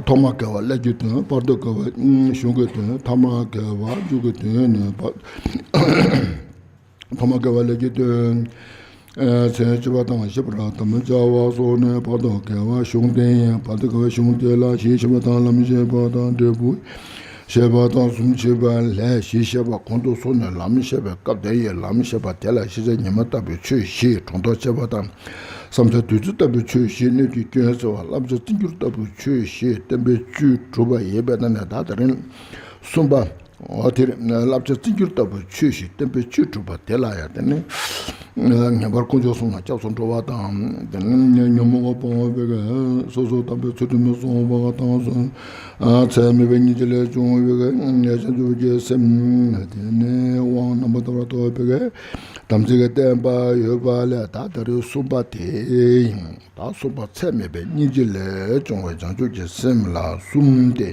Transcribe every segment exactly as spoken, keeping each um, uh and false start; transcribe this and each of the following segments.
ཐོག་མར་དགེ་བ་ཀླད་ཀྱི་དོན། བར་དུ་དགེ་བ་གཞུང་གི་དོན། ཐ་མར་དགེ་བ་མཇུག་གི་དོན་ནི་བར། ཐོག་མར་དགེ་བ་ཀླད་ཀྱི་དོན། མཚན་བརྗོད་པ་དང་བཤད་པར་དམ་བཅའ་བ་སོགས་ནི་བར་དུ་དགེ་བ་གཞུང་དེ་ཡིན། བར་དུ་དགེ་བ་གཞུང་དེ་ལ་གཞི་བཤད་པ་དང་ལམ་བཤད་པ་དང་འབྲས་བུ་བཤད་པ་དང་གཟུངས་བཤད་པ་ལས་གཞི་བཤད་པ་གོང་དུ་སོང་ནས་ལམ་བཤད་པའི་སྐབས་དེ་ཡི་ལམ་བཤད་པ་དེ་ལ་ཤེས་བྱ་ཉི་མ་ལྟ་བུའི་ཆོས་བཞི་སྒྲོ་འདོགས་བཅད་པ་དང་། བསམ་བྱ་བདུད་རྩི་ལྟ་བུའི་ཆོས་བཞི་སྣོད་ཀྱི་སྐྱོན་སེལ་བ། བསླབ་བྱ་རྩི་འགྱུར་ལྟ་བུའི་ཆོས་བཞི་བསྟན་པའི་བཅུད་གྲུབ་པ་ཡིན་པས་ན་ནི། ད་དེ་རིང་གསུམ་པ། འོ་དེ་རེད། བསླབ་བྱ་རྩི་འགྱུར་ལྟ་བུའི་ཆོས་བཞི་བསྟན་པའི་བཅུད་གྲུབ་པ་དེ་ལ་ཡང་དེ་ནི་ངེས་པར་དཀོན་མཆོག་གསུམ་ལ་སྐྱབས་སུ་འགྲོ་བ་དང་། དེ་ནི་ཉོན་མོངས་པ་སྤོང་བའི་སོ་སོར་བརྟགས་པའི་ཚུལ་ཁྲིམས་སྲུང་བ་དང་། ཚད་མེད་པའི་སྙིང་རྗེ་ལས་བྱུང་བའི་བྱང་ཆུབ་ཀྱི་སེམས། དེ་ནི་དབང་རྣམ་པར་དག་པར་ཐོབ་པའི་དམ་ཚིག་གི་བསྟན་པ་ཡོད་པ་ལས། ད་དེ་རིང་གསུམ་པ་དེ་ཡིན། ད་གསུམ་པ་ཚད་མེད་པའི་སྙིང་རྗེ་ལས་བྱུང་བའི་བྱང་ཆུབ་ཀྱི་སེམས་ལ་གསུམ་སྟེ།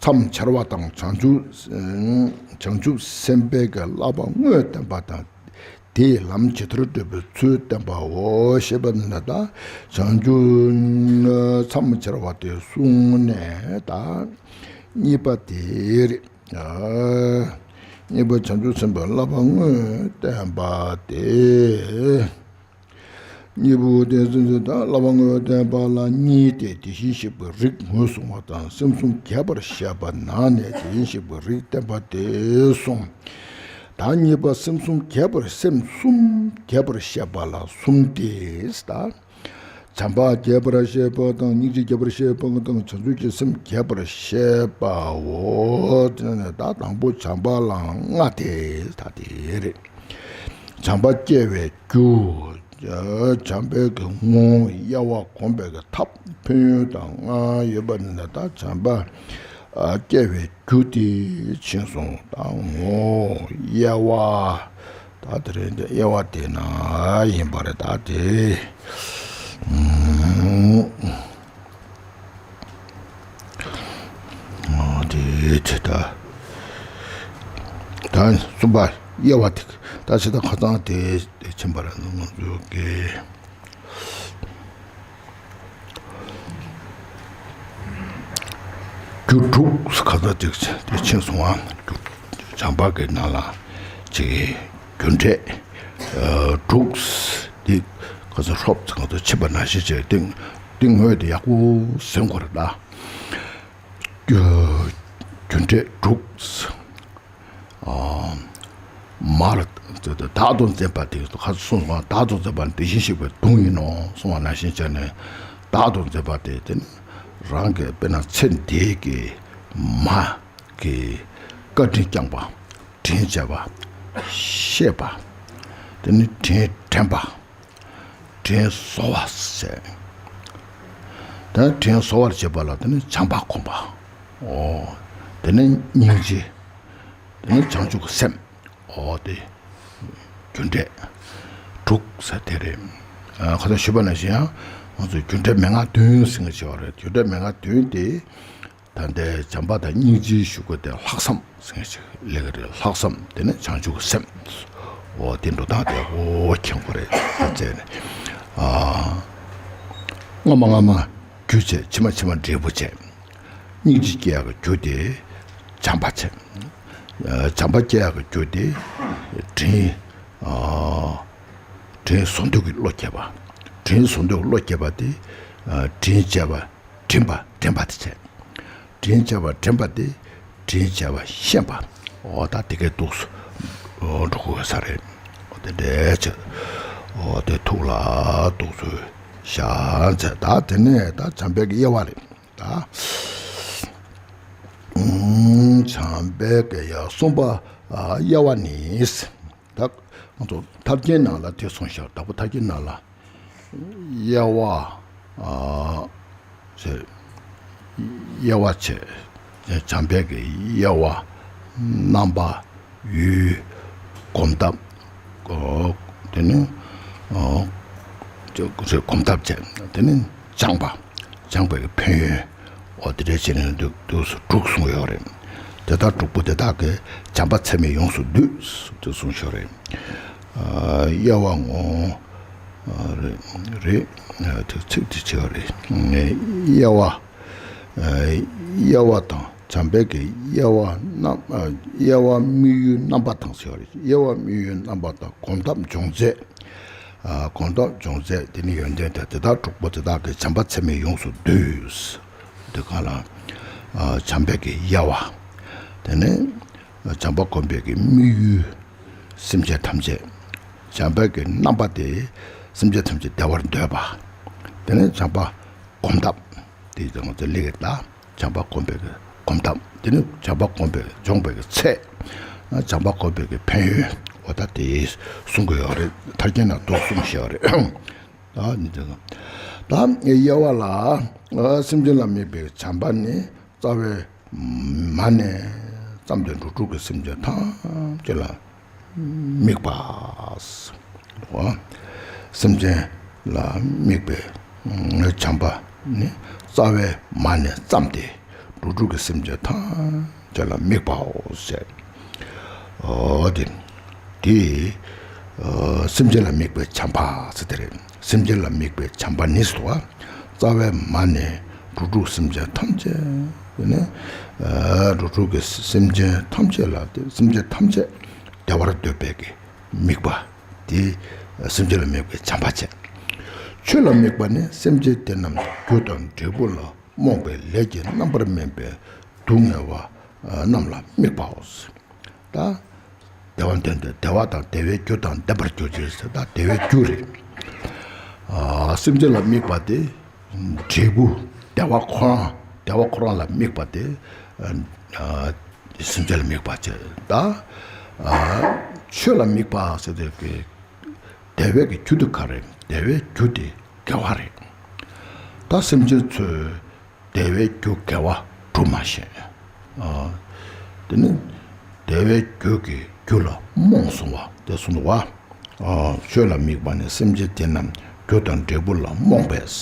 མཚམས་སྦྱར་བ་དང་བྱང་ཆུབ་བྱང་ཆུབ་སེམས་དཔའི་གི་བསླབ་པ་དངོས་བསྟན་པ་དང་། དེའི་ལམ་ཇི་ལྟར་བགྲོད་པའི་ཚུལ་བསྟན་པའོ་ཞེས་པ་ནི་ད་བྱང་ཆུབ་མཚམས་སྦྱར་བ་དེ་གསུངས་ནས། ད་གཉིས་པ་དེ་རེད། གཉིས་པ་བྱང་ཆུབ་སེམས་དཔའི་བསླབ་པ་དངོས་བསྟན་པ་སྟེ། གཉིས་པོ་དེ་ཚོ་དང་བསླབ་པ་དངོས་བསྟན་པ་ལ་གཉིས་ཏེ། དེ་བཞིན་གཤེགས་པའི་རིགས་ངོས་བཟུང་བ་དང་། སེམས་གསུམ་རྒྱས་པར་བཤད་པ་ན་ནི་དེ་བཞིན་གཤེགས་པའི་རིགས་བསྟན་པ་སྟེ་གསུམ། ད་གཉིས་པ་སེམས་གསུམ་རྒྱས་པར་སེམས་གསུམ་རྒྱས་པར་བཤད་པ་ལ་གསུམ་སྟེ། ད་བྱམས་པ་རྒྱས་པར་བཤད་པ་དང་། སྙིང་རྗེ་རྒྱས་པར་བཤད་པ་དང་། བྱང་ཆུབ་ཀྱི་སེམས་རྒྱས་པར་བཤད་པའོ། དེ་ནི་ད་དང་པོ་བྱམས་པ་ལ་ལྔ་སྟེ། ད་དེ་རེད། བྱམས་པ་སྐྱེ་བའི་རྒྱུ། བྱམས་པའི་གི་ངོ་བོ་དབྱེ་བ་སྒོམ་པའི་གི་ཐབས་ཕན་ཡོན་དང་ལྔ་ཡོད་པ་ནི་ད་བྱམས་པ་སྐྱེ་བའི་རྒྱུ་དེ་ཕྱིན་སོང་། ད་ངོ་བོ་དབྱེ་བ། ད་དེ་རིང་དེ་དབྱེ་བ་དེ་ན་ཡིན་པ་རེད། ད་དེ། ཨ་དེ་ཆེ་ད། ད་གསུམ་པ་དབྱེ་བ་དེ་ད་ཆེ་ད་ཁ་སང་དེ་དེ་ཕྱིན་པ་རེད། ང་ཚོ་གི་རྒྱུ་དྲུག་ཁ་སང་དེ་དེ་ཕྱིན་སོང་བ། རྒྱུ་བྱམས་པ་གི་ནང་ལ་ཅིག་རྒྱུ་འབྲས་དྲུག་དེ་ཁ་སང་ཧྲོབ་ཙམ་ང་ཚོ་ཕྱིན་པ་ནང་བཞིན་བྱས་ཏེ། ཏིང་ངོས་དེ་ཡག་པོ་ཟིན་དགོས་རེད་ད། རྒྱུ་རྒྱུ་འབྲས་དྲུག་ཨ། མར་བདག་ཏུ་འཛིན་པ་དེ་ཁ་གསུངས་སོང་། བདག་ཏུ་འཛིན་པ་དེ་བཞིན་གཤེགས་པའི་གདུང་ཡིན་ནོ་གསུངས་པ་ནང་བཞིན་བྱས་ནས། བདག་ཏུ་འཛིན་པ་དེ་དེ་ནི་རང་གི་དཔེར་ན་ཚེ་འདིའི་གི་མ་གི་བཀའ་དྲིན་བསྐྱངས་པ། དྲིན་བྱས་པ། བཤད་པ། དེ་ནི་དྲིན་དྲན་པ། དྲིན་གཟོ་བ་བྱས། དེ་ནས་དྲིན་གཟོ་བར་བྱེད་པ་ལ་དེ་ནས་བྱམས་པ་སྒོམ་པ། འོ། དེ་ནས་སྙིང་རྗེ། དེ་ནས་བྱང་ཆུབ་ཀྱི་སེམས། འོ་དེ། རྒྱུ་འབྲས་དྲུག་ཟེར་དེ་རེད། ཨ་ཁ་སང་ཞུས་པ་ནང་བཞིན་ཡང་ང་ཚོས་རྒྱུ་འབྲས་མན་ངག་བདུན་ཟེར་མཁན་ཅིག་ཡོད་རེད། རྒྱུ་འབྲས་མན་ངག་བདུན་དེ། ད་ལྟའི་བྱམས་པ་དང་སྙིང་རྗེའི་ཞུ་སྒོ་དེ་ལྷག་བསམ་ཟེར་ཞིག་སླེབས་ཀྱི་རེད། ལྷག་བསམ་དེ་ནི་བྱང་ཆུབ་ཀྱི་སེམས། འོ་དེ་འགྲོ་སྟངས་དེ་འོ་མཁྱེན་དགོས་རེད་ཟེར་ནས། ཨ། སྔ་མ་སྔ་མ་རྒྱུ་བྱས། ཕྱི་མ་ཕྱི་མ་འབྲས་བུ་བྱས། སྙིང་རྗེ་སྐྱེ་ཡག་གི་རྒྱུ་དེ་བྱམས་པ་བྱས། ཨ། བྱམས་པ་སྐྱེ་ཡག་གི་རྒྱུ་དེ་དྲིན། ཨ། དྲིན་གཟོ་འདོད་ཀྱི་བློ་སྐྱེས་པ། དྲིན་གཟོ་འདོད་ཀྱི་བློ་སྐྱེས་པ་དེ། ཨ། དྲིན་བྱས་པ། དྲན་པ། དྲན་པ་དེ་བྱས། དྲིན་བྱས་པ། དྲན་པ་དེ། དྲིན་བྱས་པ་ཤེས་པ། འོ་ད་དེ་གའི་འདུག་སེ་འགྲོ་དགོས་ས་རེད། འོ་དེ་འདྲའི་ཆེད། འོ་དེ་ཐུགས་ལ་འདུག་སེ་བཞག་ཚེ། ད་དེ་ནས་ད་བྱམས་པའི་གི་དབྱེ་བ་རེད་ད། ཨུམ། བྱམས་པའི་གི་ཡ་གསུམ་པ། ཨ། དབྱེ་བ་ནི། ད་ང་ཚོ་ཐབས་ཀྱི་ནང་ལ་དེ་གསུངས་ཤག་དྭགས་པོ་ཐབས་ཀྱི་ནང་ལ། དབྱེ་བ། ཨ། ཟེར། དབྱེ་བ་བྱས། བྱམས་པའི་གི་དབྱེ་བ། རྣམ་པ། ཡུལ། སྒོམ་ཐབས། ཨོ། དེ་ནི། ཨོ། ཟེར་སྒོམ་ཐབས་བྱས། དེ་ནི་སྦྱངས་པ། སྦྱངས་པའི་གི་ཕན་ཡོན། འོ་དེ་འདྲ་བྱས་ནས་འདུག་འདུག་སེ་དྲུག་གསུངས་ཡོད་རེད། དེ་དག་དྲུག་པོ་དེ་དག་གིས་བྱམས་པ་ཚད་མེད་ཡོངས་སུ་བསྡུས་སུ་དེ་གསུངས་ཤོག་རེད། ཨ། དབྱེ་བ་ངོ་། ཨ། རེད་རེད། ཨ། དེ་ཚིག་དེ་ཆེ་བ་རེད། དབྱེ་བ། དབྱེ་བ་དང་། བྱམས་པའི་གི་དབྱེ་བ་རྣམ། དབྱེ་བ་དམིགས་ཡུལ་རྣམ་པ་དང་ཟེར་བ་རེད། དབྱེ་བ་དམིགས་ཡུལ་རྣམ་པ་དང་། སྒོམ་ཐབས་སྦྱོང་ཚད། སྒོམ་ཐབས་སྦྱོང་ཚད་དེ་ནི་ཡོན་ཏན་དེ་དེ་དག་དྲུག་པོ་དེ་དག་གིས་བྱམས་པ་ཚད་མེད་ཡོངས་སུ་བསྡུས། དེ་གང་ལ། བྱམས་པའི་གི་དབྱེ་བ། དེ་ནི་བྱམས་པ་སྒོམ་པའི་གི་དམིགས་ཡུལ། སེམས་ཅན་ཐམས་ཅད། བྱམས་པའི་གི་རྣམ་པ་དེ། སེམས་ཅན་ཐམས་ཅད་བདེ་བར་འདོད་པ། དེ་ནི་བྱམས་པ་སྒོམ་ཐབས། དེ་ཡི་ང་ཚོ་ལས་ཀྱི་ད། བྱམས་པ་སྒོམ་པའི་གི་སྒོམ་ཐབས། དེ་ནི་བྱམས་པ་སྒོམ་པའི་སྦྱོང་བའི་གི་ཚད། བྱམས་པ་སྒོམ་པའི་གི་ཕན་ཡོན། འོ་ད་དེ་གསུང་གི་ཡོད་རེད། ཐར་རྒྱན་ནང་དུ་གསུངས་བཞག་རེད། ད་ནི་དེ་ད་དབྱེ་བ་ལ། སེམས་ཅན་ལ་དམིགས་པའི་བྱམས་པ་ནི་རྩ་བའི་མ་ནས་བརྩམས་ཏེ་འགྲོ་དྲུག་གི་སེམས་ཅན་ཐམས་ཅད་ལ་དམིགས་པ། སེམས་ཅན་ལ་དམིགས་པའི་བྱམས་པ་ནི་རྩ་བའི་མ་ནས་བརྩམས་ཏེ་འགྲོ་དྲུག་གི་སེམས་ཅན་ཐམས་ཅད་ལ་དམིགས་པའོ་ཞེས། འོ་དེ། དེ། སེམས་ཅན་ལ་དམིགས་པའི་བྱམས་པ་ཟེར་དེ་རེད། སེམས་ཅན་ལ་དམིགས་པའི་བྱམས་པ་ནི་ཟེར་བ། རྩ་བའི་མ་ནས་འགྲོ་དྲུག་སེམས་ཅན་ཐམས་ཅད། དེ་ནས་འགྲོ་དྲུག་གི་སེམས་ཅན་ཐམས་ཅད་ལ་དེ། སེམས་ཅན་ཐམས་ཅད་བདེ་བར་འདོད་པའི་གི་དམིགས་པ། དེ་སེམས་ཅན་ལ་དམིགས་པའི་བྱམས་པ་བྱས། ཆོས་ལ་དམིགས་པ་ནི་སེམས་ཅན་དེ་རྣམས་རྒྱུ་དང་འབྲས་བུ་ལ་རྨོངས་པའི་ལས་ཀྱི་རྣམ་པར་སྨིན་པའི་སྡུག་བསྔལ་བ་རྣམས་ལ་དམིགས་པའོ། ད་བདེ་བ་འདོད་འདོད་བདེ་བ་དང་བདེ་བའི་རྒྱུ་དང་ལྡན་པར་གྱུར་ཅིག་ཟེར། ད་བདེ་བའི་རྒྱུ་རེད། སེམས་ཅན་ལ་དམིགས་པ་དེ་འབྲས་བུ། བདེ་བ་ཁོ་རང་། བདེ་བ་ཁོ་རང་ལ་དམིགས་པ་དེ་སེམས་ཅན་ལ་དམིགས་པ་བྱས། ད་ཆོས་ལ་དམིགས་པ་ཟེར་དེ་གི་བདེ་བའི་གི་རྒྱུ་དེ་ག་རེ། བདེ་བའི་རྒྱུ་དེ་དགེ་བ་རེད། ད་སེམས་ཅན་ཚོས་བདེ་བའི་རྒྱུ་དགེ་བ་སྒྲུབ་མ་ཤེས། དེ་ནི་བདེ་བའི་རྒྱུ་གི་རྒྱུ་ལ་རྨོངས་སོང་བ་དེ་གསུངས་འདུག་བ། ཆོས་ལ་དམིགས་པ་ནི་སེམས་ཅན་དེ་རྣམས་རྒྱུ་དང་འབྲས་བུ་ལ་རྨོངས་པས།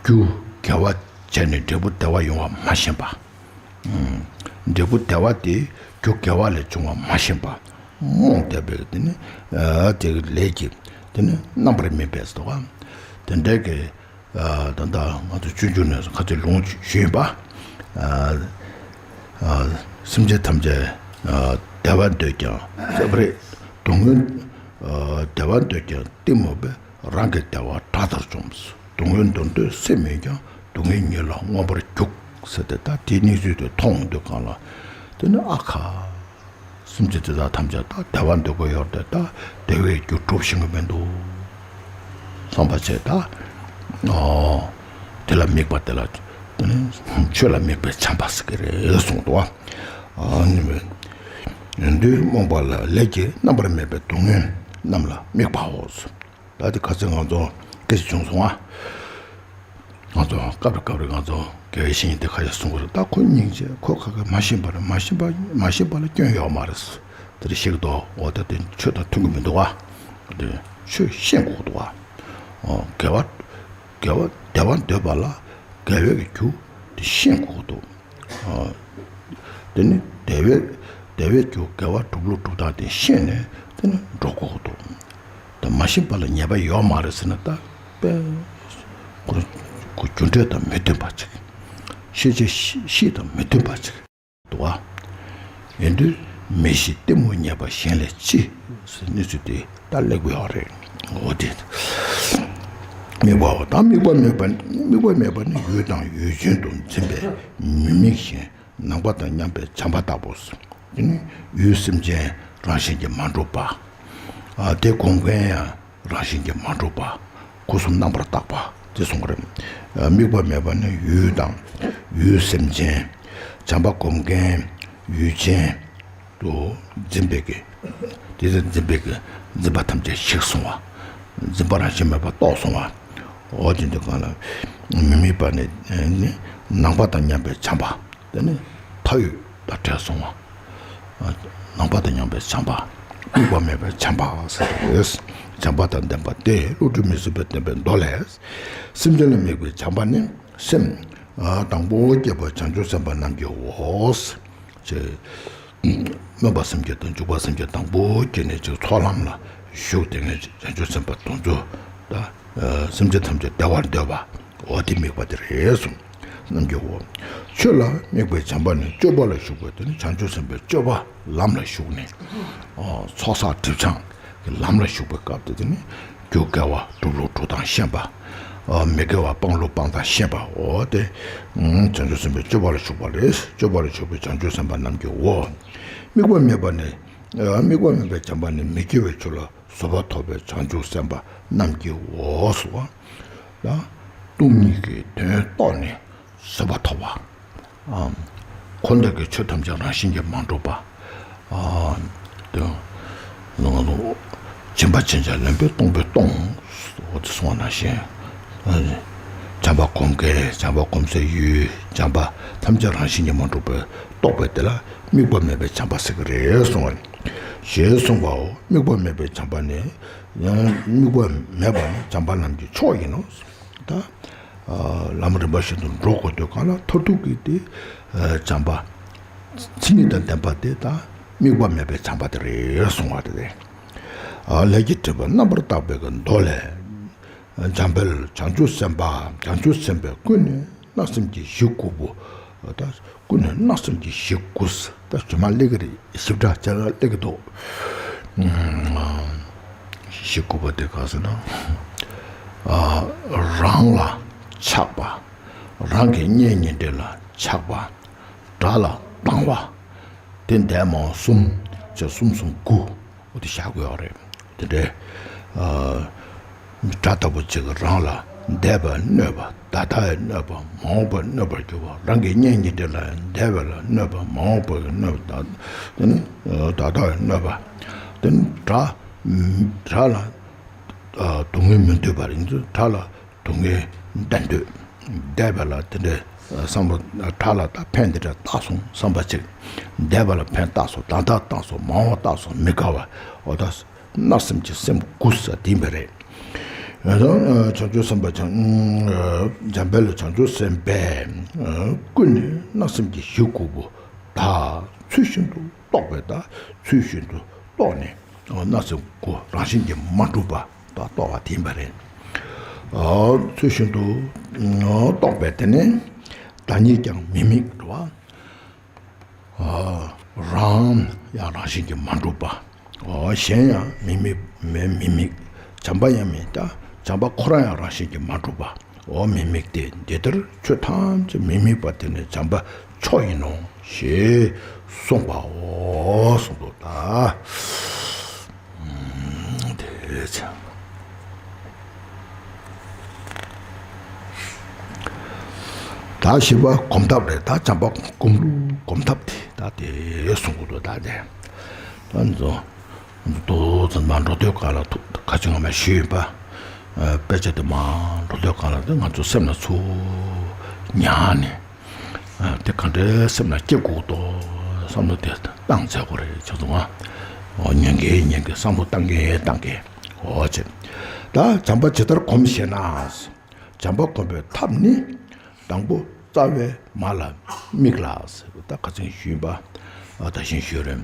རྒྱུ་དགེ་བ་བྱས་ནས་འབྲས་བུ་བདེ་བ་ཡོང་བ་མ་ཤེས་པ། འབྲས་བུ་བདེ་བ་དེ་རྒྱུ་དགེ་བ་ལས་བྱུང་བ་མ་ཤེས་པ། རྨོངས་བསྡད་པའི་དེ་ནི་དེ་གི་ལས་ཀྱི་དེ་ནི་རྣམ་པར་སྨིན་པས་སོ། དེ་འདྲའི་གི་ད་ལྟ་ང་ཚོ་སྤྱོད་འཇུག་ནས་ཁ་ཚོད་ལུང་ཞུས་པ། སེམས་ཅན་ཐམས་ཅད་བདེ་བ་འདོད་ཀྱང་ཟེར་བ་རེད། སྡུག་བསྔལ། བདེ་བ་འདོད་ཀྱང་གཏི་མུག་པས། རང་གི་བདེ་བ་དགྲ་ལྟར་བཅོམ། སྡུག་བསྔལ་འདོར་འདོད་སེམས་མེད་ཀྱང་། སྡུག་བསྔལ་ཉིད་ལ་མངོན་པར་རྒྱུག་ཟེར་ཏེ། ད་དེའི་གནས་ཚུལ་དེ་མཐོང་དུས་སྒང་ལ་དེ་ནི་ཨ་ཁ། སེམས་ཅན་དེ་དག་ཐམས་ཅད་ད་བདེ་བ་འདོད་ཀྱི་ཡོད་རེད། ད་བདེ་བའི་རྒྱུ་སྒྲུབ་ཤེས་ཀྱི་མི་འདུག་བསམ་པ་བྱས། ད་ཨོ་དེ་ལ་དམིགས་པ་དེ་ལ་ཆོས་ལ་དམིགས་པའི་བྱམས་པ་ཟེར་གྱི་རེད་གསུངས་འདུག་བ། ཨ་ནི་ཡོན་ཏན་རྨོངས་པ་ལ་ལས་ཀྱི་རྣམ་པར་སྨིན་པའི་སྡུག་བསྔལ་རྣམས་ལ་དམིགས་པའོ། ད་དེ་ཁ་སང་ང་ཚོ་སྐད་ཆ་བྱུང་སོང་ཨ། ང་ཚོ་སྐབས་རེ་སྐབས་རེ་ང་ཚོ་དགེ་བའི་བཤེས་གཉེན་དེ་ཁ་ཤས་གསུང་གི་རེད། ད་ཁོ་སྙིང་རྗེ། ཁོ་ཁ་ཁ་མ་ཤེས་པ་རེད། མ་ཤེས་པ་མ་ཤེས་པ་ལ་སྐྱོན་ཡོད་མ་རེད། དེ་རེ་ཤེས་ཀྱི་འདུག་འོ་ད་དེ་ཆོས་དང་མཐུན་གྱི་མི་འདུག་ཨ། དེ་ཆོས་ཤེས་དགོས་འདུག་ཨ། འོ་དགེ་བ་དགེ་བ་བདེ་བ་འདོད་པ་ལ་དགེ་བའི་རྒྱུ་དེ་ཤེས་དགོས་འདུག་དེ་ནི་བདེ་བའི་བདེ་བའི་རྒྱུ་དགེ་བ་སྒྲུབ་ལུགས་སྒྲུབ་སྟངས་དེ་ཤེས་ནས་དེ་ནི་འགྲོ་དགོས་འདུག་ད་མ་ཤེས་པ་ལ་ཉེས་པ་ཡོད་མ་རེད་ཟེར་ན། ད་དཔེ་ཁོ་རྒྱུ་འབྲས་དང་མི་མཐུན་པ་ཅིག་ཤེས་བྱེད་ཤེས་དང་མི་མཐུན་པ་ཅིག་འདུག་བ། ཡིན་དུས་མི་ཤེས་གཏི་མུག་ཉེས་པ་གཞན་ལས་ལྕི་ཟེར་གནས་ཚུལ་དེ་ད་སླེབས་ཀྱི་ཡོད་རེད། འོ་དེ་དམིགས་པའོ། ད་དམིགས་པ་མེད་པ་དམིགས་པ་མེད་པ་ནི་ཡུལ་དང་ཡུལ་ཅན་དུ་འཛིན་པས་མི་དམིགས་ཤིང་། ནམ་མཁའ་དང་མཉམ་པའི་བྱམས་པ་ལྟ་བུ། དེ་ནི་ཡུལ་སེམས་ཅན་རང་བཞིན་གྱིས་མ་གྲུབ་པ། ཨ་དེ་སྒོམ་མཁན་ཡང་རང་བཞིན་གྱིས་མ་གྲུབ་པ། སྐུ་གསུམ་རྣམ་པར་དག་པ་དེ་གསུངས་པ་རེད། ཨ་དམིགས་པ་མེད་པ་ནི་ཡུལ་དང་ཡུལ་སེམས་ཅན། བྱམས་པ་སྒོམ་མཁན་ཡུལ་ཅན་དུ་འཛིན་པའི་གི། དེ་ཚེ་འཛིན་པའི་གི་འཛིན་པ་ཐམས་ཅད་ཞིག་སོང་བ། འཛིན་པ་རང་བཞིན་མེད་པ་རྟོགས་སོང་བ། འོ་དེ་འདི་གང་ལ་མི་དམིགས་པ་ནི་ནི་ནམ་མཁའ་དང་མཉམ་པའི་བྱམས་པ། དེ་ནི་མཐའ་དབུས་དང་བྲལ་སོང་བ། ནམ་མཁའ་དང་མཉམ་པའི་བྱམས་པ། དམིགས་པ་མེད་པའི་བྱམས་པ་ཟེར་ཏེ། བྱམས་པ་དང་ལྡན་པ་སྟེ། བསླུ་བྲིད་མི་བཟོད་པའི་བདེན་པའི་མདོ་ལས། སེམས་ཅན་ལ་དམིགས་པའི་བྱམས་པ་ནི་སེམས་དང་པོ་བསྐྱེད་པ་བྱང་ཆུབ་སེམས་དཔའ་རྣམས་ཀྱིའོ། ཅེས། སྨོན་པ་སེམས་བསྐྱེད་དང་འཇུག་པ་སེམས་བསྐྱེད་དང་པོ་བསྐྱེད་ནས་ཅིག་ཚོགས་ལམ་ལ་ཞུགས་ཏེ་ངས་བྱང་ཆུབ་སེམས་དཔའ་དེ་ཚོ་ད་སེམས་ཅན་ཐམས་ཅད་བདེ་བར་འདོད་པ། འོ་དེ་དམིགས་པ་དེ་རེད་གསུངས། རྣམ་རྒྱལ་འོ། ཆོས་ལ་དམིགས་པའི་བྱམས་པ་ནི་སྤྱོད་པ་ལ་ཞུགས་པ་དེ་ནི་བྱང་ཆུབ་སེམས་དཔའི་སྤྱོད་པ་ལམ་ལ་ཞུགས་ནས། ཨ་ཚོགས་བསགས་སྒྲིབ་སྦྱང་གི་ལམ་ལ་ཞུགས་པའི་སྐབས་དེ་དེ་ནི་རྒྱུ་དགེ་བ་སྒྲུབ་ལུགས་སྒྲུབ་སྟངས་ཤེས་པ། ཨ་མི་དགེ་བ་སྤང་ལུགས་སྤང་སྟངས་ཤེས་པ། འོ་དེ་བྱང་ཆུབ་སེམས་དཔའི་སྤྱོད་པ་ལ་ཞུགས་པ་རེད། སྤྱོད་པ་ལ་ཞུགས་པའི་བྱང་ཆུབ་སེམས་དཔའ་རྣམས་ཀྱི་འོ། དམིགས་པ་མེད་པ་ནི། དམིགས་པ་མེད་པའི་བྱམས་པ་ནི་མི་སྐྱེ་བའི་ཆོས་ལ་བཟོད་པ་ཐོབ་པའི་བྱང་ཆུབ་སེམས་དཔའ་རྣམས་ཀྱི་འོ་སོ། ལ། སྟོང་ཉིད་ཀྱི་དོན་རྟོགས་ནས་བཟོད་པ་ཐོབ་པ། ཨ་འཁོར་འདས་ཀྱི་ཆོས་ཐམས་ཅད་རང་བཞིན་གྱིས་མ་གྲུབ་པ། ཨ་དེ་ང་ཚོ་སྦྱིན་པ་ཅན་ལ་ལན་པས་སྟོང་པས་སྟོང་། འོ་དེ་གསུངས་པ་ནང་བཞིན། བྱམས་པ་སྒོམ་མཁན། བྱམས་པ་སྒོམ་སའི་ཡུལ། བྱམས་པ་ཐམས་ཅད་རང་བཞིན་གྱིས་མ་གྲུབ་པའི་རྟོགས་པ་དེ་ལ་དམིགས་པ་མེད་པའི་བྱམས་པ་ཟེར་གྱི་རེད་གསུངས་པ། ཞེས་གསུངས་པའོ། དམིགས་པ་མེད་པའི་བྱམས་པ་ནི། ཡང་དམིགས་པ་མེད་པ་ནི་བྱམས་པ་རྣམས་ཀྱི་མཆོག་ཡིན་ནོ། ད་བླ་མ་རིམ་པ་བཞིན་དུ་འགྲོ་དགོས་དུས་གང་ལ་མཐར་ཐུག་གི་དེ་བྱམས་པ་མཚན་ཉིད་དང་ལྡན་པ་དེ་ད་དམིགས་པ་མེད་པའི་བྱམས་པ་དེ་རེད་གསུངས་པ་དེ་རེད། ལས་ཀྱི་སྒྲིབ་པ་རྣམ་པར་དག་པའི་གི་མདོ་ལས། འཇམ་དཔལ་བྱང་ཆུབ་སེམས་དཔའ། བྱང་ཆུབ་སེམས་དཔའི་ཀུན་ནས་བརྣབ་སེམས་ཀྱི་གཞི་དགུ་པོ། ད་ཀུན་ནས་བརྣབ་སེམས་ཀྱི་གཞི་དགུ་ཟེར། ད་རྗེས་མ་སླེབས་ཀྱི་རེད། ཞིབ་ཕྲ་ཅིག་སླེབས་ཀྱི་འདུག་གཞི་དགུ་པོ་དེ་ག་ཟེར་ན། རང་ལ་ཆགས་པ། རང་གི་གཉེན་ཉེ་འབྲེལ་ལ་ཆགས་པ། དགྲ་ལ་སྡང་བ། དེ་འདས་མ་འོངས་གསུམ། ཅེས་གསུམ་གསུམ་དགུ། འོ་དེ་བཞག་དགོས་ཡོད་རེད། དེ་འདྲའི། ཨ། དགྲ་ལྟ་བུ་གཅིག་གིས་རང་ལ་འདས་པར་གནོད་པ། ད་ལྟར་གནོད་པ། མ་འོངས་པར་གནོད་པར་འགྱུར་བ། རང་གི་གཉེན་ཉེ་འབྲེལ་ལ་འདས་པ་ལ་གནོད་པ། མ་འོངས་པར་གནོད་པ། ད་ད་ལྟར་གནོད་པ། དེ་ནི་དགྲ་དགྲ་ལ་སྡུག་བསྔལ་མི་འདོད་པ་རེད། དགྲ་ལ་སྡུག་བསྔལ་བསྟན་འདོད། འདས་པ་ལ་དེ་འདྲའི་བསམ་བློ། དགྲ་ལ་ད་ཕན་དེ་འདྲ་བཏགས་སོང་བསམ་པ་ཅིག་འདས་པ་ལ་ཕན་བཏགས་སོང་། ད་ལྟ་བཏགས་སོང་། མ་འོངས་བཏགས་སོང་། མི་དགའ་བ། འོ་ད་བརྣབ་སེམས་ཀྱི་སེམས་དགུ་ཟེར་དེ་འདྲ་རེད། ཡང་བྱང་ཆུབ་སེམས་དཔའ་བྱང་། འཇམ་དཔལ་བྱང་ཆུབ་སེམས་དཔའི་ཀུན་ནས་བརྣབ་སེམས་ཀྱི་གཞི་དགུ་པོ་ད་ཚུལ་བཞིན་དུ་རྟོགས་པའི། ད་ཚུལ་བཞིན་དུ་རྟོགས་ནས། བརྣབ་སེམས་དགུ་རང་བཞིན་གྱིས་མ་གྲུབ་པ་ད་རྟོགས་པ་དེ་ཡིན་པ་རེད། ཨ་ཚུལ་བཞིན་དུ་རྟོགས་པའི་དེ་ནི་བདག་ཉིད་ཀྱང་མི་དམིགས་རེད་བ། ཨ་རང་ཡང་རང་བཞིན་གྱིས་མ་གྲུབ་པ། ཨ་གཞན་ཡང་མི་དམིགས། མི་མི་དམིགས། བྱམས་པ་ཡང་མི། ད་བྱམས་པ་ཁོ་རང་ཡང་རང་བཞིན་གྱིས་མ་གྲུབ་པ། འོ་མི་དམིགས་ཏེ། འདི་ལྟར་ཆོས་ཐམས་ཅད་མི་དམིགས་པ་དེ་ནི་བྱམས་པ་མཆོག་ཡིན་ནོ། ཞེས་གསུངས་པའོ་གསུངས་འདུག་ད་དེ་ཚེ། ད་བཞི་པ་སྒོམ་ཐབས་རེད། ད་བྱམས་པ་སྒོམ་ལུགས་སྒོམ་ཐབས་དེ་ད་དེ་གསུང་གི་འདུག་ད་དེ་ད་ཚོ། དུ་ཚོད་མ་འགྲོ་དུས་ག་ལ་ཐུག་ཁ་ཆེ་ང་མ་ཞུས་ཡིན་པ། དཔེ་ཆ་དུ་མ་འགྲོ་དུས་ག་ལ་དུ་ང་ཚོ་སེམས་ལ་ཚུར་ཉར་ནས། དེ་ག་འདྲའི་སེམས་ལ་སྐྱེ་དགོས་དོ་བསམ་བློ་དེ་བཏང་ཚར་དགོས་རེད་ཁྱོད་ཚོ་ང་། ཉན་གི་ཉན་གི་བསམ་བློ་བཏང་གི་བཏང་གི་འོ་ཅེ། ད་བྱམས་པ་ཇི་ལྟར་སྒོམ་ཞེ་ན། བྱམས་པ་སྒོམ་པའི་ཐབས་ནི། དང་པོ་རྩ་བའི་མ་ལ་དམིགས་ལ་ཟེར་བ་ད་ཁ་ཚིག་ཞུས་པ། ད་བཞིན་ཞུས་རེད།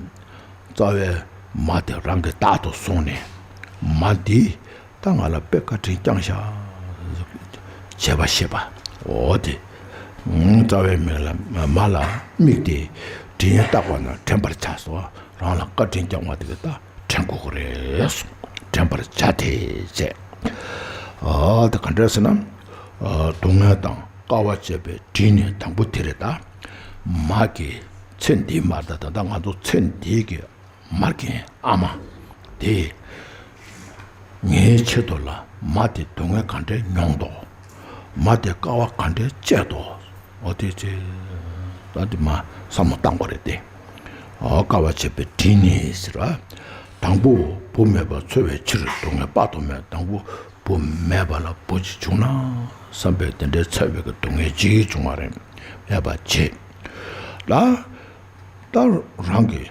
རྩ་བའི་མ་དེ་རང་གིས་བདག་ཏུ་བཟུང་ནས། མ་འདི་ད་ང་ལ་དཔེ་བཀའ་དྲིན་བསྐྱངས་ཤག་བྱས་པ་ཤེས་པ། འོ་དེ། རྩ་བའི་མིང་ལ་མ་ལ་དམིགས་ཏེ་དྲིན་བཏགས་པ་ན་དྲན་པར་བྱ་སོ། རང་ལ་བཀའ་དྲིན་བསྐྱངས་པ་དེ་གིས་ད་དྲན་དགོས་ཀྱི་རེད་གསུངས། དྲན་པར་བྱ་སྟེ་བྱས། ཨ་དེ་ག་འདྲ་ཟེར་ན། ཨ་སྡུག་བསྔལ་དང་དཀའ་བ་སྤྱད་པའི་དྲིན་ནི། དང་པོ་དེ་རེད་ད། མ་གི་ཚེ་འདིའི་མ། ད་ད་ད་ང་ཚོ་ཚེ་འདིའི་གི་མ་རྒན་ཨ་མ་དེ། ངའི་ཆེད་དུ་ལ་མ་དེ་སྡུག་བསྔལ་ག་འདྲས་མྱོང་དོ། མ་དེ་དཀའ་བ་ག་འདྲས་སྤྱད་དོ། འོ་དེ་ཚེ་ད་དེ་མ་བསམ་བློ་བཏང་དགོས་རེད་དེ། ཨ་དཀའ་བ་སྤྱད་པའི་དྲིན་ནི་ཟེར་བ། དང་པོ་བུ་མེད་པར་འཚོ་བའི་ཕྱིར་སྡུག་བསྔལ་དཔག་ཏུ་མེད། དང་པོ་བུ་མེད་པ་ལ་བུ་ཅིག་བྱུང་ན་བསམ་པའི་དེ་འདྲའི་འཚོ་བའི་གི་སྡུག་བསྔལ་ཅིག་བྱུང་བ་རེད། མེད་པ་བྱེད། ལ། ད་རང་གི་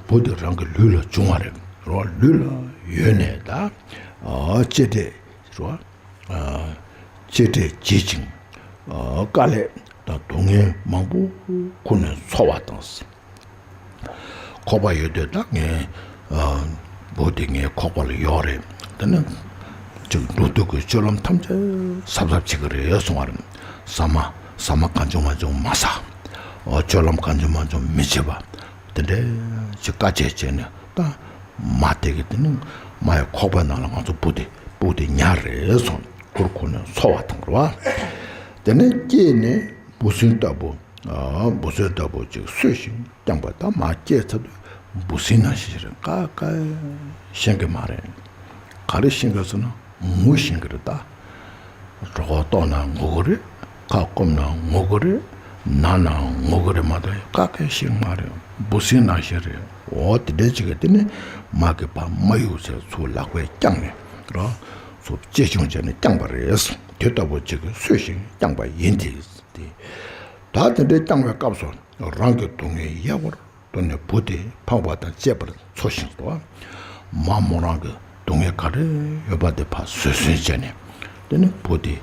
བུ་དེ་རང་གི་ལུས་ལ་བྱུང་བ་རེད། རང་ལུས་ལ་ཡོད་ནས་ད་ཨ་གཅེས་སྤྲས་རོ། ཨ་གཅེས་སྤྲས་བྱེད་ཅིང་། ཨ་དཀའ་ལས་དང་སྡུག་བསྔལ་མང་པོ་ཁུར་ནས་འཚོ་བ་དང་། ཁོག་པ་ཡོད་དུས་ད་ངའི་ཨ་བུ་དེ་ངའི་ཁོག་པ་ལ་ཡོད་རེད། དེ་ནི་ ཅིག་འགྲོ་འདུག་གི་སྤྱོད་ལམ་ཐམས་ཅད་གཟབ་གཟབ་བྱེད་ཀྱི་རེད་གསུང་བ་རེད། ཟ་མ་ཟ་མ་གང་བྱུང་མང་བྱུང་མ་ཟ། འོ་སྤྱོད་ལམ་གང་བྱུང་མང་བྱུང་མི་བྱེད་པ། དེ་འདྲའི་ཅིག་དཀའ་སྤྱད་བྱས་ནས་ད་མ་དེ་གི་དེ་ནི་མ་ཡི་ཁོག་པའི་ནང་ལ་ང་ཚོ་བུ་དེ་བུ་དེ་ཉར་རེད་སོང་། གུར་ཁུར་ནས་འཚོ་བ་དང་རེད་བ། དེ་ནས་སྐྱེས་ནས་འབུ་སྲིན་ལྟ་བུ། འབུ་སྲིན་ལྟ་བུ་ཅིག་གསོས་ཤིང་བསྐྱངས་པ་ད་མ་སྐྱེས་ཚར་དུས་འབུ་སྲིན་ནང་བཞིན་རེད། ཀ་ཀ་ཤེས་ཀྱི་མ་རེད། ག་རེ་ཤེས་ཀྱི་ཟེར་ན་ངུ་ཤེས་ཀྱི་རེད་ད། གྲོད་ཁོག་ལྟོགས་ན་ངུ་གི་རེད། ཁ་སྐོམ་ན་ངུ་གི་རེད། ན་ན་ངུ་གི་རེད་མ་གཏོགས་ཀ་ཀ་ཤེས་ཀྱི་མ་རེད། འབུ་སྲིན་ནང་བཞིན་རེད། འོ་དེ་འདྲའི་ཅིག་གི་དེ་ནི་མ་གི་ཕ་མ་གཡུག་ཚེ་ཚུར་ལག་པས་བརྐྱངས་ནས་ར་ཚུར་གཅེས་སྐྱོང་བྱས་ནས་བསྐྱངས་པ་རེད། དེ་ལྟ་བུ་ཅིག་གི་གསོས་ཤིང་བསྐྱངས་པ་ཡིན་ཏེ། དེ་ད་དེ་འདྲའི་བསྐྱངས་པའི་སྐབས་སུ་རང་གི་སྡུག་བསྔལ་ཡལ་བར་དོར་ནས་བུ་དེ་ཕངས་པ་དང་བཅས་པར་འཚོ་ཞིང་སོ། མ་མོ་རང་གི་སྡུག་བསྔལ་ག་རེ་ཡོད་པ་དེ་ཕར་བཟོད་བསྲན་བྱས་ནས། དེ་ནི་བུ་དེ་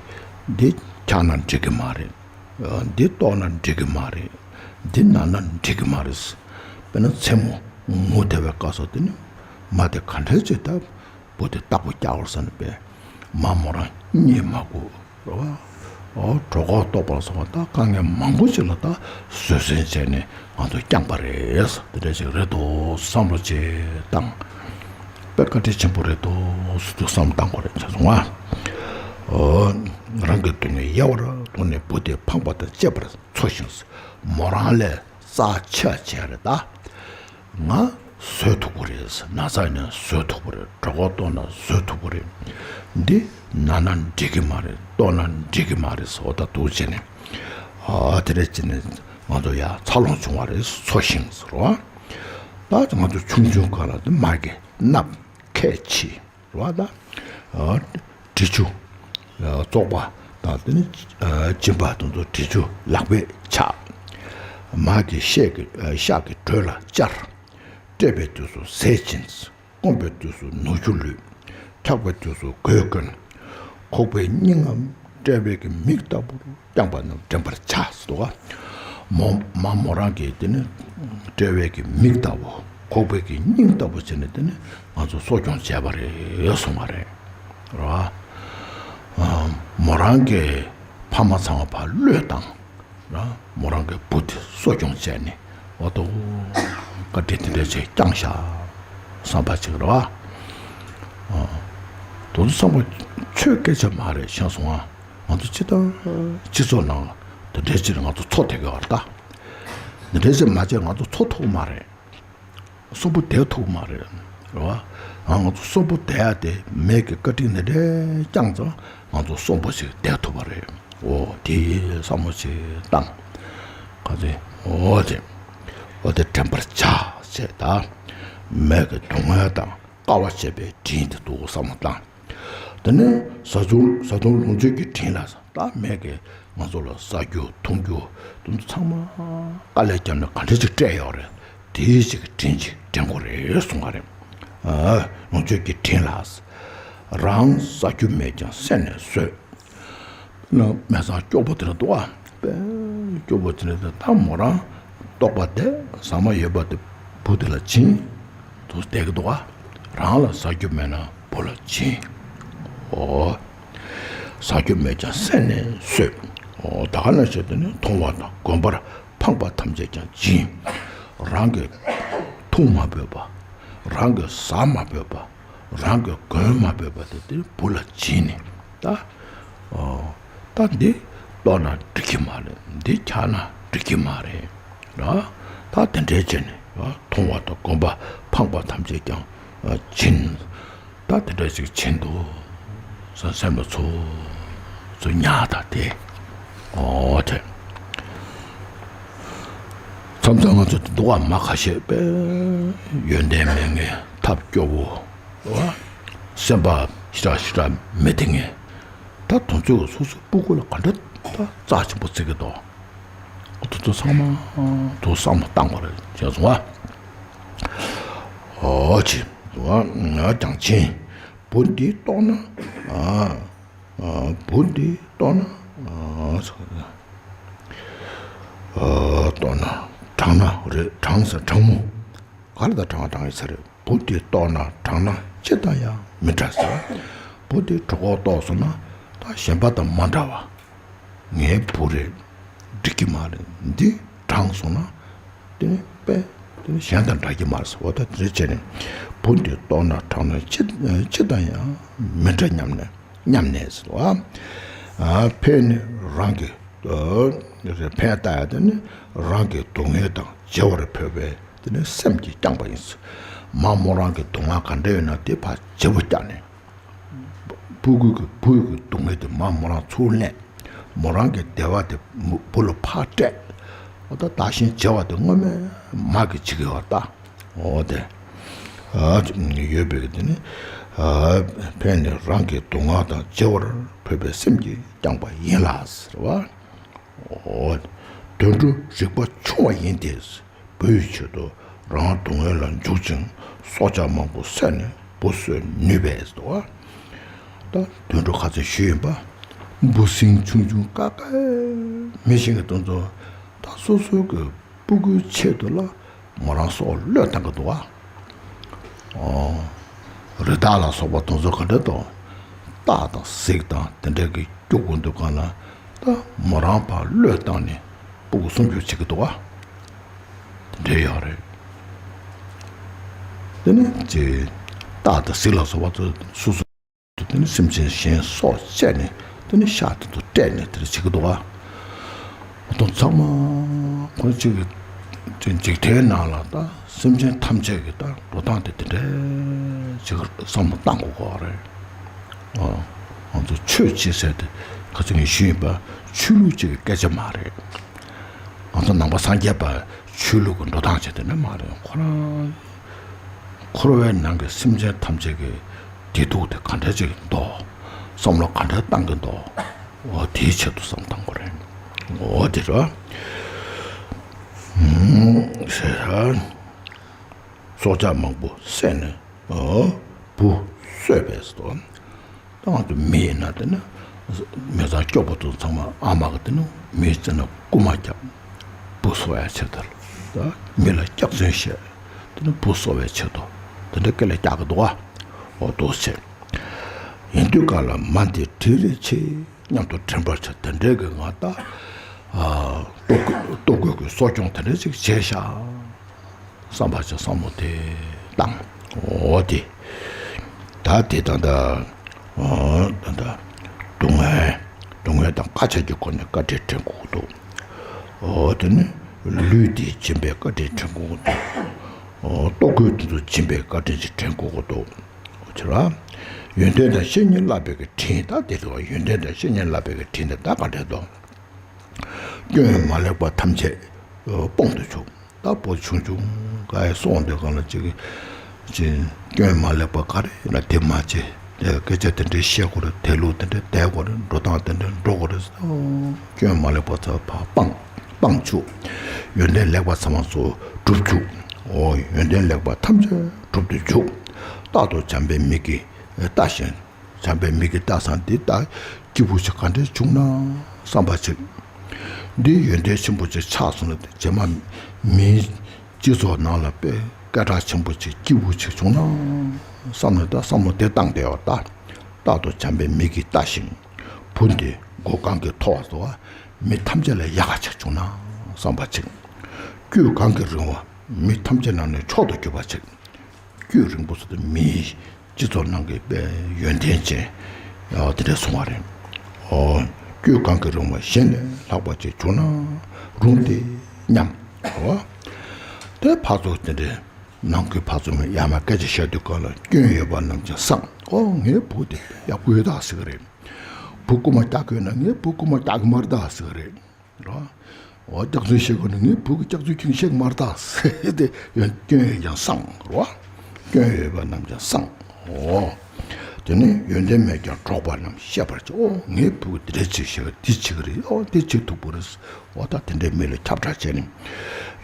འདི་འཁྱག་ན་འགྲིག་གི་མ་རེད། འདི་ལྟོགས་ན་འགྲིག་གི་མ་རེད། འདི་ན་ན་འགྲིག་གི་མ་རེད། དཔེར་ན་མཚན་མོ་ངུ་བསྡད་པའི་སྐབས་སུ་དེ་ནི་མ་དེ་ག་འདྲ་ཅིག་ད། བུ་དེ་རྟག་པར་སྐྱག་བར་ཟ་ནས་པས་མ་མོ་རང་གཉིད་མ་ཁུག་རེད་བ། འོ་གྲོད་ཁོག་ལྟོགས་པ་སོགས་ད་དཀའ་ངལ་མང་པོ་ཞིག་ལ་ད་བཟོད་བསྲན་བྱས་ནས་ང་ཚོ་བསྐྱངས་པ་རེད། དེ་འདྲ་ཞིག་རེད་དོ་བསམ་བློ་ཅིག་བཏང་། དཔེ་བཀའ་དྲིན་ཆེན་པོ་རེད་དོ་ཟེར་དུ་བསམ་བློ་བཏང་དགོས་རེད་བྱས་སོང་ང་། འོ་རང་གི་སྡུག་བསྔལ་ཡལ་བར་དོར་ནས་བུ་དེ་ཕངས་པ་དང་བཅས་པར་འཚོ་ཞིང་། མོ་རང་ལས་རྩ་ཆེ་བ་བྱས་རེད་ད། ང་བཟོད་ཐུབ་ཀྱི་རེད། ན་ཚ་ཡིན་ན་བཟོད་ཐུབ་ཀྱི་རེད། གྲོད་ཁོག་ལྟོགས་ན་བཟོད་ཐུབ་ཀྱི་རེད། འདི་ན་ན་འགྲིག་གི་མ་རེད། ལྟོགས་ན་འགྲིག་གི་མ་རེད་ཟེར་འོ་ད་འདུག་བྱས་ནས། ཨ་དེ་རེད་བྱས་ནས་ང་ཚོ་ཡ་འཚར་ལོངས་བྱུང་བ་རེད། འཚོ་ཞིང་ཟེར་བ། ད་ང་ཚོ་ཆུང་ཆུང་སྒང་ལ་དེ་མ་གི་སྣབས་ཁལ་ཕྱེ། རེད་བ་ད། ཨ་དྲི་ཆུ། ཨ་བཙོག་པ་དང་དེ་ནི་ཨ་སྦྱིན་པ་དེ་ཚོ་དྲི་ཆུ་ལག་པས་འཁྱག་མ་གི་ཤ་གི་ཨ་ཤ་གི་དྲོད་ལ་སྦྱར། བཀྲེས་པའི་དུས་སུ་ཟས་སྦྱིན། སྐོམ་པའི་དུས་སུ་ནུ་ཞོ་བླུད། འཁྱག་པའི་དུས་སུ་གོས་གོན། ཁོག་པའི་སྙིང་ངམ་བཀྲེས་པའི་གི་མིག་ལྟ་བུར་བསྐྱངས་པ་རྣམས་འདྲེན་པར་བྱ་ཟེར་འདུག་ག་མོ་མ་མོ་རང་གིས་དེ་ནི་བཀྲེས་པའི་གི་མིག་ལྟ་བུ། ཁོག་པའི་གི་སྙིང་ལྟ་བུ་བྱས་ནས་དེ་ནི་ང་ཚོ་གསོ་སྐྱོང་བྱས་པ་རེད་གསུངས་པ་རེད། རེད་བ། མོ་རང་གི་ཕ་མ་ཚང་མ་ཕར་བློས་བཏང་། རེད་བ། མོ་རང་གི་བུ་དེ་གསོ་སྐྱོང་བྱས་ནས་འོ་ཏོ་བཀའ་དྲིན་དེ་འདྲ་ཅིག་བསྐྱངས་ཤག་བསམ་པ་ཅིག་རེད་བ། དོ་ཚོ་བསམ་པ་ཆོས་སྐད་ཆ་མ་རེད་ཤེས་སོང་ང་། ང་ཚོ་སྤྱི་དང་སྤྱི་ཚོགས་ནང་དེ་འདྲའི་ཕྱིར་ང་ཚོ་འཚོ་བསྡད་དགོས་པ་རེད་ད། འདི་འདྲའི་ཕྱིར་མ་བྱས་ང་ཚོ་འཚོ་ཐུབ་མ་རེད། གསོན་པོ་བསྡད་ཐུབ་མ་རེད། རེད་བ། ང་ང་ཚོ་གསོན་པོ་བསྡད་ཡ་དེ་མའི་གི་བཀའ་དྲིན་འདི་འདྲའི་བསྐྱངས་ཙང་ང་ཚོ་གསོན་པོ་ཞིག་བསྡད་ཐུབ་པ་རེད། འོ་དེ་བསམ་བློ་ཞིག་བཏང་། ག་ཚོད་འོ་དེ་འོ་དེ་དྲན་པར་བྱ་ཞེས་ད། མའི་གི་སྡུག་བསྔལ་དང་དཀའ་བ་སྤྱད་པའི་དྲིན་དེ་འདུག་བསམ་བློ་བཏང་། དེ་ནས་བཟའ་བཏུང་བཟའ་བཏུང་ལོངས་སྤྱོད་ཀྱི་དྲིན་ལ་ད་མས་ཀྱིས་ང་ཚོ་ལ་ཟ་རྒྱུ་འཐུང་རྒྱུ་དེ་ཚོ་ཚང་མ་དཀའ་ལས་བརྒྱབ་ནས་ག་འདྲ་ཅིག་སྤྲད་ཡོད་རེད། དེའི་ཅིག་དྲིན་ཅིག་དྲན་དགོས་རེད་གསུང་ག་རེད། ཨ་ལོངས་སྤྱོད་ཀྱི་དྲིན་ལ། རང་ཟ་རྒྱུ་མེད་ཀྱང་སེམས་ནས་བཟོད། ན་མེད་ཙང་སྐྱོ་པོ་དེ་འདྲ་འདུག་ཨ། དཔེ་སྐྱོ་པོ་དེ་འདྲ་ད་མོ་རང་ལྟོགས་པ་དེ་ཟ་མ་ཡོད་པ་དེ་བུ་དེ་ལ་བྱིན། དུ་བསྡད་ཀྱི་འདུག་ག་རང་ལ་ཟ་རྒྱུ་མེད་ན་བུ་ལ་བྱིན། འོ། ཟ་རྒྱུ་མེད་ཀྱང་སེམས་ནས་བཟོད། འོ་ད་ག་ནང་བཞིན་དུ་ནི་མཐོང་བ་དང་གོན་པར་ཕངས་པ་ཐམས་ཅད་ཀྱང་སྦྱིན། རང་གིས་འཐུང་མ་ཕོད་པ། རང་གིས་ཟ་མ་ཕོད་པ། རང་གིས་གོན་མ་ཕོད་པ་དེ་དེ་བུ་ལ་བྱིན་ནས་ད། ཨོ། ད་འདི་ལྟོགས་ན་འགྲིག་གི་མ་རེད། འདི་འཁྱག་ན་འགྲིག་གི་མ་རེད། ར། ད་དེ་འདྲའི་བྱས་ནས་ཡང་མཐོང་བ་དང་གོན་པ་ཕངས་པ་ཐམས་ཅད་ཀྱང་ཨ་བྱིན། ད་དེ་འདྲ་ཞིག་བྱིན་འདུག་ཟེར་སེམས་ལ་ཚོར་ཚོར་ཉག་ད་དེ། ཨོ་དེ། མཚམས་མཚམས་ང་ཚོ་འདུག་ག་མ་ཁ་ཤས་པས་ཡོན་ཏན་མེད་མཁན་ཐབས་སྐྱོ་བོ། ར། སེམས་པ་ཞེ་དྲག་ཞེ་དྲག་མི་བདེ་མཁན། ད་དུང་ཚོད་སོ་སོའི་སྤུ་གུ་ལ་ག་འདྲ་ད་རྩ་ཆེན་པོ་བརྩི་གི་འདུག་ཨོ་དེ་ཚོ་ཚང་མ་དུ་བསམ་བློ་བཏང་དགོས་རེད་བྱས་སོང་ཨ། ཨོ་ཅི་འདུག་ཨ་ང་ཀྱང་ཕྱིན། བུ་འདི་ལྟོགས་ན་ཨ་ཨ་བུ་འདི་ལྟོགས་ན་ཨ་ཨ་ལྟོགས་ན་གྲང་ན་རེད། གྲང་ས་གྲང་མོ། ག་རེ་ད་གྲང་གྲང་ཡིན་ས་རེད། བུ་དེ་ལྟོགས་ན་གྲང་ན་ཅི་དང་ཡང་མི་འདྲ་ཟེར། བུ་དེ་གྲོད་ཁོག་ལྟོགས་སོང་ན་ད་གཞན་པ་དང་མ་འདྲ་བ། ངའི་བུ་རེད། འགྲིག་གི་མ་རེད། འདི་དྲངས་སོང་ན་དེ་ནི་དཔེ་དེ་ནི་གཞན་དང་འདྲ་གི་མ་རེད་ཟེར་བ། ད་དེ་འདྲ་བྱས་ནས་བུ་འདི་ལྟོགས་ན་དྲངས་ན་ཅི་ཅི་དང་ཡང་མི་འདྲ་སྙམ་ནས་སྙམ་ནས་ཟེར་བ། ཨ་ཕས་ནི་རང་གི་ཨ་ཕས་ལྟ་ཡ་དེ་ནི་རང་གི་སྡུག་བསྔལ་དང་བརྗེ་བར་ཕོད་པའི་དེ་ནི་སེམས་ཀྱིས་བསྐྱངས་པ་ཡིན། མ་མོ་རང་གི་སྡུག་བསྔལ་ག་འདྲ་ཡོད་ན་དེ་ཕར་བརྗེ་པོ་བསྐྱངས་ནས། སྤུ་གུ་གི་བུ་གི་སྡུག་བསྔལ་དེ་མ་མོ་རང་ཚུར་ལེན། མོ་རང་གི་བདེ་བ་དེ་བུ་ལ་ཕར་སྤྲད། འོ་ད་བདག་གཞན་བརྗེ་བ་དེ་སྔོན་མ་མ་གི་བྱེད་ཀྱི་ཡོད་ད། འོ་དེ་ཨ་ཡོད་པའི་དེ་ནི་ཨ་ཕས་ནི་རང་གི་སྡུག་བསྔལ་དང་བརྗེ་བར་ཕོད་པའི་སེམས་ཀྱིས་བསྐྱངས་པ་ཡིན་ལ་ཟེར་བ། འོ། དུད་འགྲོ་རིག་པ་ཆུང་བ་ཡིན་ཏེ། བུའི་ཆེད་དུ་རང་སྡུག་བསྔལ་ལ་འཇུག་ཅིང་སྲོག་ཆགས་མང་པོ་བསད་ནས་བུ་གསོ་ནུས་པས་སོ། ད་དུད་འགྲོ་ཁ་ཚོན་ཞུས་ཡིན་པ། འབུ་སྲིན་ཆུང་ཆུང་ཀ་ཀ་མི་ཤིང་གི་དོན་ཚོ་ད་སོ་སོའི་གི་སྤུ་གུའི་ཆེད་དུ་ལ་མོ་རང་སྲོག་བློས་བཏང་གི་འདུག་བ། ཨོ། རི་དྭགས་ལ་སོགས་པ་དེ་ཚོ་ག་འདྲ་དང་། སྟག་དང་གཟིག་དང་དེ་འདྲ་གི་སྐྱོ་པོ་འདུག་ག་ལ། ད་མོ་རང་ཕར་བློས་བཏང་ནས་སྤུ་གུ་སྲུང་སྐྱོབ་བྱེད་ཀྱི་འདུག་བ། དེ་འདྲ་ཡོད་རེད། དེ་ནས་ཅི། སྟག་དང་གཟིག་ལ་སོགས་པ་ཚོ་སོ་སོ། དེ་ནི་སེམས་ཅན་གཞན་སྲོག་བཅད་ནས་དེ་ནི་ཤ་དེ་ཚོ་སྤྲད་ནས་དེ་འདྲ་བྱེད་ཀྱི་འདུག་བ། དེ་ཚང་མ་ཁོ་གཅིག་གི་འཇིག་རྟེན་ནང་ལ་ད་སེམས་ཅན་ཐམས་ཅད་ཀྱི་ད་འགྲོ་སྟངས་དེ་དེ་འདྲ་ཅིག་བསམ་བློ་བཏང་དགོས་ཀྱི་རེད། ཨ། ང་ཚོ་ཆོས་བྱེད་ཟེར་དེ་ཁ་ཚིག་ངས་ཞུས་ཡིན་པ་ཆོས་ལུགས་ཅིག་གི་སྐད་ཆ་མ་རེད། ང་ཚོ་ནང་པ་སངས་རྒྱས་པ་ཆོས་ལུགས་ཀྱི་འགྲོ་སྟངས་བྱེད་དེ་ནི་མ་རེད། ཁོ་རང་འཁོར་བའི་ནང་གི་སེམས་ཅན་ཐམས་ཅད་ཀྱི་བདེ་སྡུག་དེ་ག་འདྲ་ཅིག་འདུག་བསམ་བློ་ག་འདྲ་བཏང་གི་འདུག་འོ་དེའི་ཆེད་དུ་བསམ་བཏང་དགོས་རེད། འོ་དེ་ར། ཟེར། སྲོག་ཆགས་མང་པོ་བསད་ནས་བུ་གསོས་པས་སོ། ད་ང་ཚོ་མི་ཡིན་ན་དེ་ནི་མི་ཚང་སྐྱོ་པོ་དང་ཚང་མ་ཨ་མ་གི་དེ་ནི་མི་བརྩི་ན་རྐུ་མ་རྒྱབ། བུ་གསོ་བའི་ཆེད་དུ་ད་མི་ལ་སྐྱག་རྫུན་བཤད། དེ་ནི་བུ་གསོ་བའི་ཆེད་དུ་དེ་འདྲ་སྐད་ལ་རྒྱག་གི་འདུག་བ། འོ་འདུག་སེ་བྱས། ཡིན་དུས་ག་ལ་མ་འདི་འདྲ་རེ་ཆེ་སྙམ་དུ་དྲན་པར་བྱ། དེ་འདྲའི་གི་ང་ད་ཨ་ལྟོ་གོས་ལྟོ་གོས་ཀྱི་གསོ་སྐྱོང་དེ་འདྲ་ཅིག་བྱས་ཤག་བསམ་པ་ཅིག་བསམ་བློ་དེ་བཏང་། འོ་དེ། ད་དེ་ད་ད་ཨ་ད་ད་སྡུག་བསྔལ་སྡུག་བསྔལ་དང་དཀའ་ཆད་ཀྱི་སྒོ་ནས་བཀའ་དྲིན་དྲན་དགོས་ཀྱི་འདུག་འོ་དེ་ནི་ལུས་འདི་སྦྱིན་པའི་བཀའ་དྲིན་དྲན་དགོས་ཀྱི་འདུག་འོ་ལྟོ་གོས་དེ་ཚོ་སྦྱིན་པའི་བཀའ་དྲིན་ཅིག་དྲན་དགོས་ཀྱི་འདུག་འོ་དེ་ལ་ཡོན་ཏན་དང་བཤེས་གཉེན་བསླབ་པའི་གི་དྲིན། ད་དེ་ཚོ་ཡོན་ཏན་དང་བཤེས་གཉེན་བསླབ་པའི་གི་དྲིན་དེ་ད་ག་འདྲ་འདུག་སྐྱོན་མ་ལེགས་པ་ཐམས་ཅད་སྤོང་དུ་ཆུག་ད་བུ་ཆུང་ཆུང་ག་སོང་དུས་གང་ལ་ཅིག་ཅིག་སྐྱོན་མ་ལེགས་པ་ག་རེ་ཡིན་ན་དེ་མ་བྱེད། དེ་སྐད་ཆ་དེ་འདྲའི་བཤད་དགོས་རེད། དེ་ལུགས་དེ་འདྲའི་བསྡད་དགོས་རེད། འགྲོ་སྟངས་དེ་འདྲའི་འགྲོ་དགོས་རེད། སྐྱོན་མ་ལེགས་པ་ཚ་ཕར་སྤང་སྤང་བཅུག་ཡོན་ཏན་ལེགས་པ་ཚང་མ་ཚོ་སྒྲུབ་བཅུག་འོ་ཡོན་ཏན་ལེགས་པ་ཐམས་ཅད་སྒྲུབ་ཏུ་འཇུག་རྟག་ཏུ་བྱམས་པའི་མིག་གིས་ལྟ་ཞིང་། བྱམས་པའི་མིག་གིས་ལྟ་ས་འདི་ལྟ་སྐྱིད་པོ་ཞིག་ག་འདྲས་བྱུང་ན་བསམ་པ་ཅིག་འདི་ཡོན་ཏན་ཆེན་པོ་ཅིག་ཆགས་སོང་ན་དེ་རྗེས་མ་མིའི་སྤྱི་ཚོགས་ནང་ལ་དཔེ་སྐད་གྲགས་ཆེན་པོ་ཅིག་སྐྱིད་པོ་ཅིག་བྱུང་ན་བསམ་ནས་ད་བསམ་བློ་དེ་བཏང་བསྡད་པ་ད། རྟག་ཏུ་བྱམས་པའི་མིག་གིས་ལྟ་ཞིང་། བུ་འདི་མགོ་གང་གིས་མཐོ་བར་བཟོ་བ། མི་ཐམས་ཅད་ལས་ཡག་ག་ཅིག་བྱུང་ན་བསམ་པ་ཅིག་སྐུ་གང་གིས་རིང་བ། མི་ཐམས་ཅད་ནང་ནས་མཆོག་ཏུ་གྱུར་པ་ཅིག་སྐུ་རིང་པོ་ཟེར་དུས་མིའི་སྤྱི་ཚོགས་ནང་གི་དཔེ་ཡོན་ཏན་ཅན་ཡང་དེ་འདྲས་གསུང་བ་རེད། ཨོ། སྐུ་གང་གིས་རིང་བ་གཞན་ལས་ལྷག་པ་ཅིག་བྱུང་ན་རུང་སྟེ་སྙམ། ཨོ། དེ་ཕར་ཚུར་དེ་འདྲས་ནང་གི་ཕར་ཚུར་ཡར་མར་སྐད་ཆ་བཤད་དུས་སྐབས་ལ་སྐྱོན་ཡོད་པ་རྣམས་ཀྱང་བསམ། ཨོ་ངའི་བུ་དེ་ཡག་པོ་ཡོད་ད་ཟེར་གི་རེད། བུ་རྐུ་མ་རྒྱག་གི་ཡོད་ན་ངའི་བུ་རྐུ་མ་རྒྱག་གི་མ་རེད་ད་ཟེར་གི་རེད། རོ། འོ་སྐྱག་རྫུན་བཤད་དགོས་ན་ངའི་བུ་གིས་སྐྱག་རྫུན་ཁྱོན་བཤད་མ་རེད་ད་ཟེར་ཏེ་ཡོན་སྐྱོན་ཡོད་ཀྱང་གསང་རོ། སྐྱོན་ཡོད་པ་རྣམས་ཀྱང་གསང་། འོ། དེ་ནི་ཡོན་ཏན་མེད་ཀྱང་འགྲོགས་པ་རྣམས་ཤེས་པར་བྱ། འོ་ངའི་བུ་གིས་འདི་འདྲ་ཅིག་བཤད་འདི་བྱེད་ཀྱི་རེད། འོ་འདི་བྱེད་ཐུབ་ཀྱི་རེད། འོ་ད་དེ་འདྲའི་མི་ལ་ཁྱབ་བསྒྲགས་བྱས་ནས་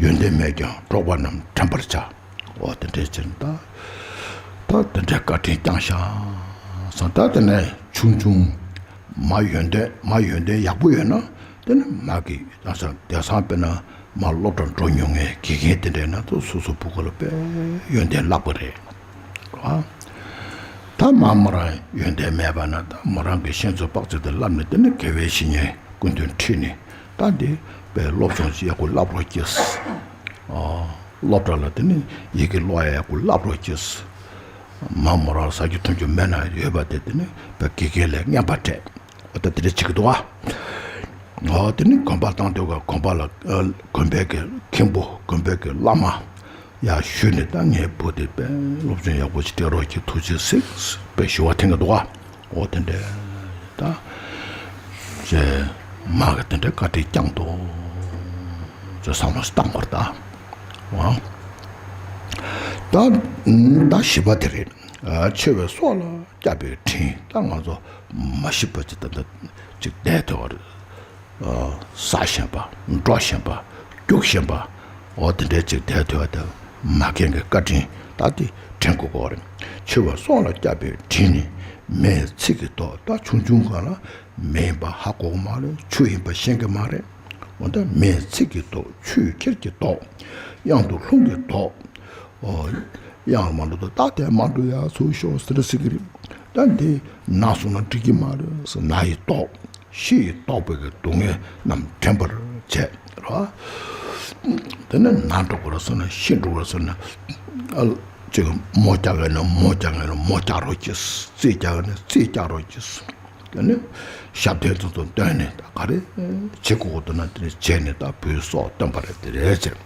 ཡོན་ཏན་མེད་ཀྱང་འགྲོགས་པ་རྣམས་དྲན་པར་བྱ། འོ་དེ་འདྲའི་ཕྱིར་ད། ད་དེ་འདྲའི་བཀའ་དྲིན་བསྐྱངས་ཤག་བསམ། ད་དེ་ནས་ཆུང་ཆུང་མ་ཡོན་ཏན་མ་ཡོན་ཏན་ཡག་པོ་ཡོད་ན་དེ་ནི་མ་གི་ཡང་སང་དེང་སང་དཔེར་ན་མ་སློབ་གྲྭ་འགྲོ་མྱོང་མཁན་དགེ་རྒན་དེ་འདྲ་ཡིན་ན་ད་སོ་སོ་བུ་གུ་ལ་དཔེ་ཡོན་ཏན་བརླག་པ་རེད། ཨ། ད་ ད་མ་མོ་རང་ཡོན་ཏན་མེད་པ་ན་ད་མོ་རང་གི་ཤེས་ཚོད་དཔག་ཚོད་དེ་བསླབས་ནས་དེ་ནི་དགེ་བའི་བཤེས་གཉེན་སྐུ་མདུན་ཁྲིད་ནས་ད་འདི་དཔེ་སློབ་སྦྱོང་ཅིག་ཡག་པོ་བསླབ་རོགས་གྱིས། སློབ་གྲྭ་ལ་དེ་ནི་ཡི་གེ་ཀློག་ཡག་ཡག་པོ་བསླབ་རོགས་གྱིས། མ་མོ་རང་ཟ་རྒྱུ་འཐུང་རྒྱུ་མེད་ན་ཡོད་པ་དེ་དེ་ནི་དཔེ་དགེ་རྒན་ལས་རྔན་པ་སྤྲད། འོ་ད་དེ་འདྲ་བྱེད་ཀྱི་འདུག་ག་འོ་དེ་ནི་དགོན་པ་བཏང་དུས་ག་དགོན་པ་ལ་དགོན་པའི་གི་མཁན་པོ་དགོན་པའི་གི་བླ་མ་ཡར་ཞུས་ནས་ད་ངའི་བུ་དེ་དཔེ་སློབ་སྦྱོང་ཡག་པོ་ཞིག་སྤྲད་རོགས་གྱིས། ཐུགས་རྗེ་གཟིགས་དཔེ་ཞུ་བ་འཐེན་གྱི་འདུག་ག་འོ་དེ་འདྲ་ད་ཅེས་མ་གི་དེ་འདྲ་བཀའ་དྲིན་བསྐྱངས་འདུག་ཅེས་བསམ་བློ་ཞིག་བཏང་དགོས་རེད་ད། འོ་ད་ད་བཞི་པ་དེ་རེད། ཆེ་བའི་སྲོག་ལ་བསྐྱབས་པའི་དྲིན། ད་ང་ཚོ་མ་ཤི་བ་ཅིག་ད་ད་ཅིག་བསྡད་ཐུབ་པ་རེད། ཟ་ཤེས་པ། འགྲོ་ཤེས་པ། རྒྱུག་ཤེས་པ། འོ་དེ་འདྲའི་ཅིག་བསྡད་ཐུབ་པ་དེ་མ་རྒན་གྱི་བཀའ་དྲིན་ད་དེ་དྲན་དགོས་ཀྱི་རེད། འཆི་བ་སྲོག་ལ་བསྐྱབས་པའི་དྲིན་ནི། མེས་ཚིག་གི་མདོག་ད་ཆུང་ཆུང་སྒང་ལ་མེ་ཡིན་པ་ཧ་གོ་གི་མ་རེད། ཆུ་ཡིན་པ་ཤེས་ཀྱི་མ་རེད། འོ་ད་མེས་ཚིག་གི་མདོག་ཆུས་ཁྱེར་གྱི་མདོག་གཡང་དུ་ལྷུང་གི་མདོག་ཨོ། གཡང་མ་འགྲོ་ད་ད་དེ་མ་འགྲོ་ཡ་ཚུར་ཤོག་ཟེར་ཟེར་གི་རེད། ད་འདི་ན་སོང་ན་འགྲིག་གི་མ་རེད་ཟེར། ན་ཡི་མདོག་ཤི་ཡི་མདོག་པའི་གི་སྡུག་བསྔལ་རྣམས་དྲན་པར་བྱས་ར། དེ་ནས་ན་འགྲོ་གི་རེད་ཟེར་ན་ཤི་འགྲོ་གི་རེད་ཟེར་ན། ཨ་ཅིག་མོ་རྒྱག་གི་ན་མོ་རྒྱག་གི་ན་མོ་རྒྱག་རོགས་གྱིས། རྩིས་རྒྱག་གི་ན་རྩིས་རྒྱག་རོགས་གྱིས། དེ་ནས་ཞབས་བརྟན་ཚོ་ཚོ་བཏོན་ནས་ད་ག་རེ་བྱེད་དགོས་འདུག་ན་དེ་ནས་བྱས་ནས་ད་བུའི་སྲོག་བཏོན་པ་རེད། དེ་རེད་ཟེར།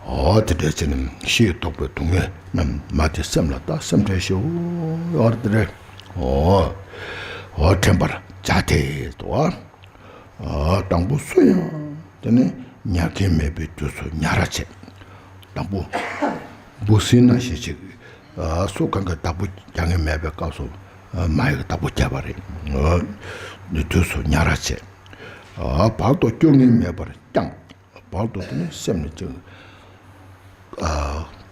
འོ་དེ་འདྲ་བྱས་ནས་ཤི་ཡི་མདོག་པའི་སྡུག་བསྔལ་རྣམས་མ་དེ་སེམས་ལ་ད་སེམས་ཁྲལ་ཞེ་པོ་ཡོད་རེད་དེ་རེད། འོ་འོ་དྲན་པར་བྱ་སྟེ་དོ། དང་པོ་སུ་ཡང་དེ་ནས་ཉར་མཁན་མེད་པའི་དུས་སུ་ཉར་ར་བྱེད། དང་པོ་འབུ་སྲིན་ནང་བཞིན་ཅིག་སུ་གང་གི་བདག་པོ་རྒྱག་མཁན་མེད་པའི་སྐབས་སུ་མ་ཡི་གི་བདག་པོ་བརྒྱབ་པ་རེད། དུས་སུ་ཉར་ར་བྱེད། བར་དུ་སྐྱོ་ངལ་མེད་པར་བསྐྱངས། བར་དུ་དེ་ནི་སེམས་ནི་ཅིག་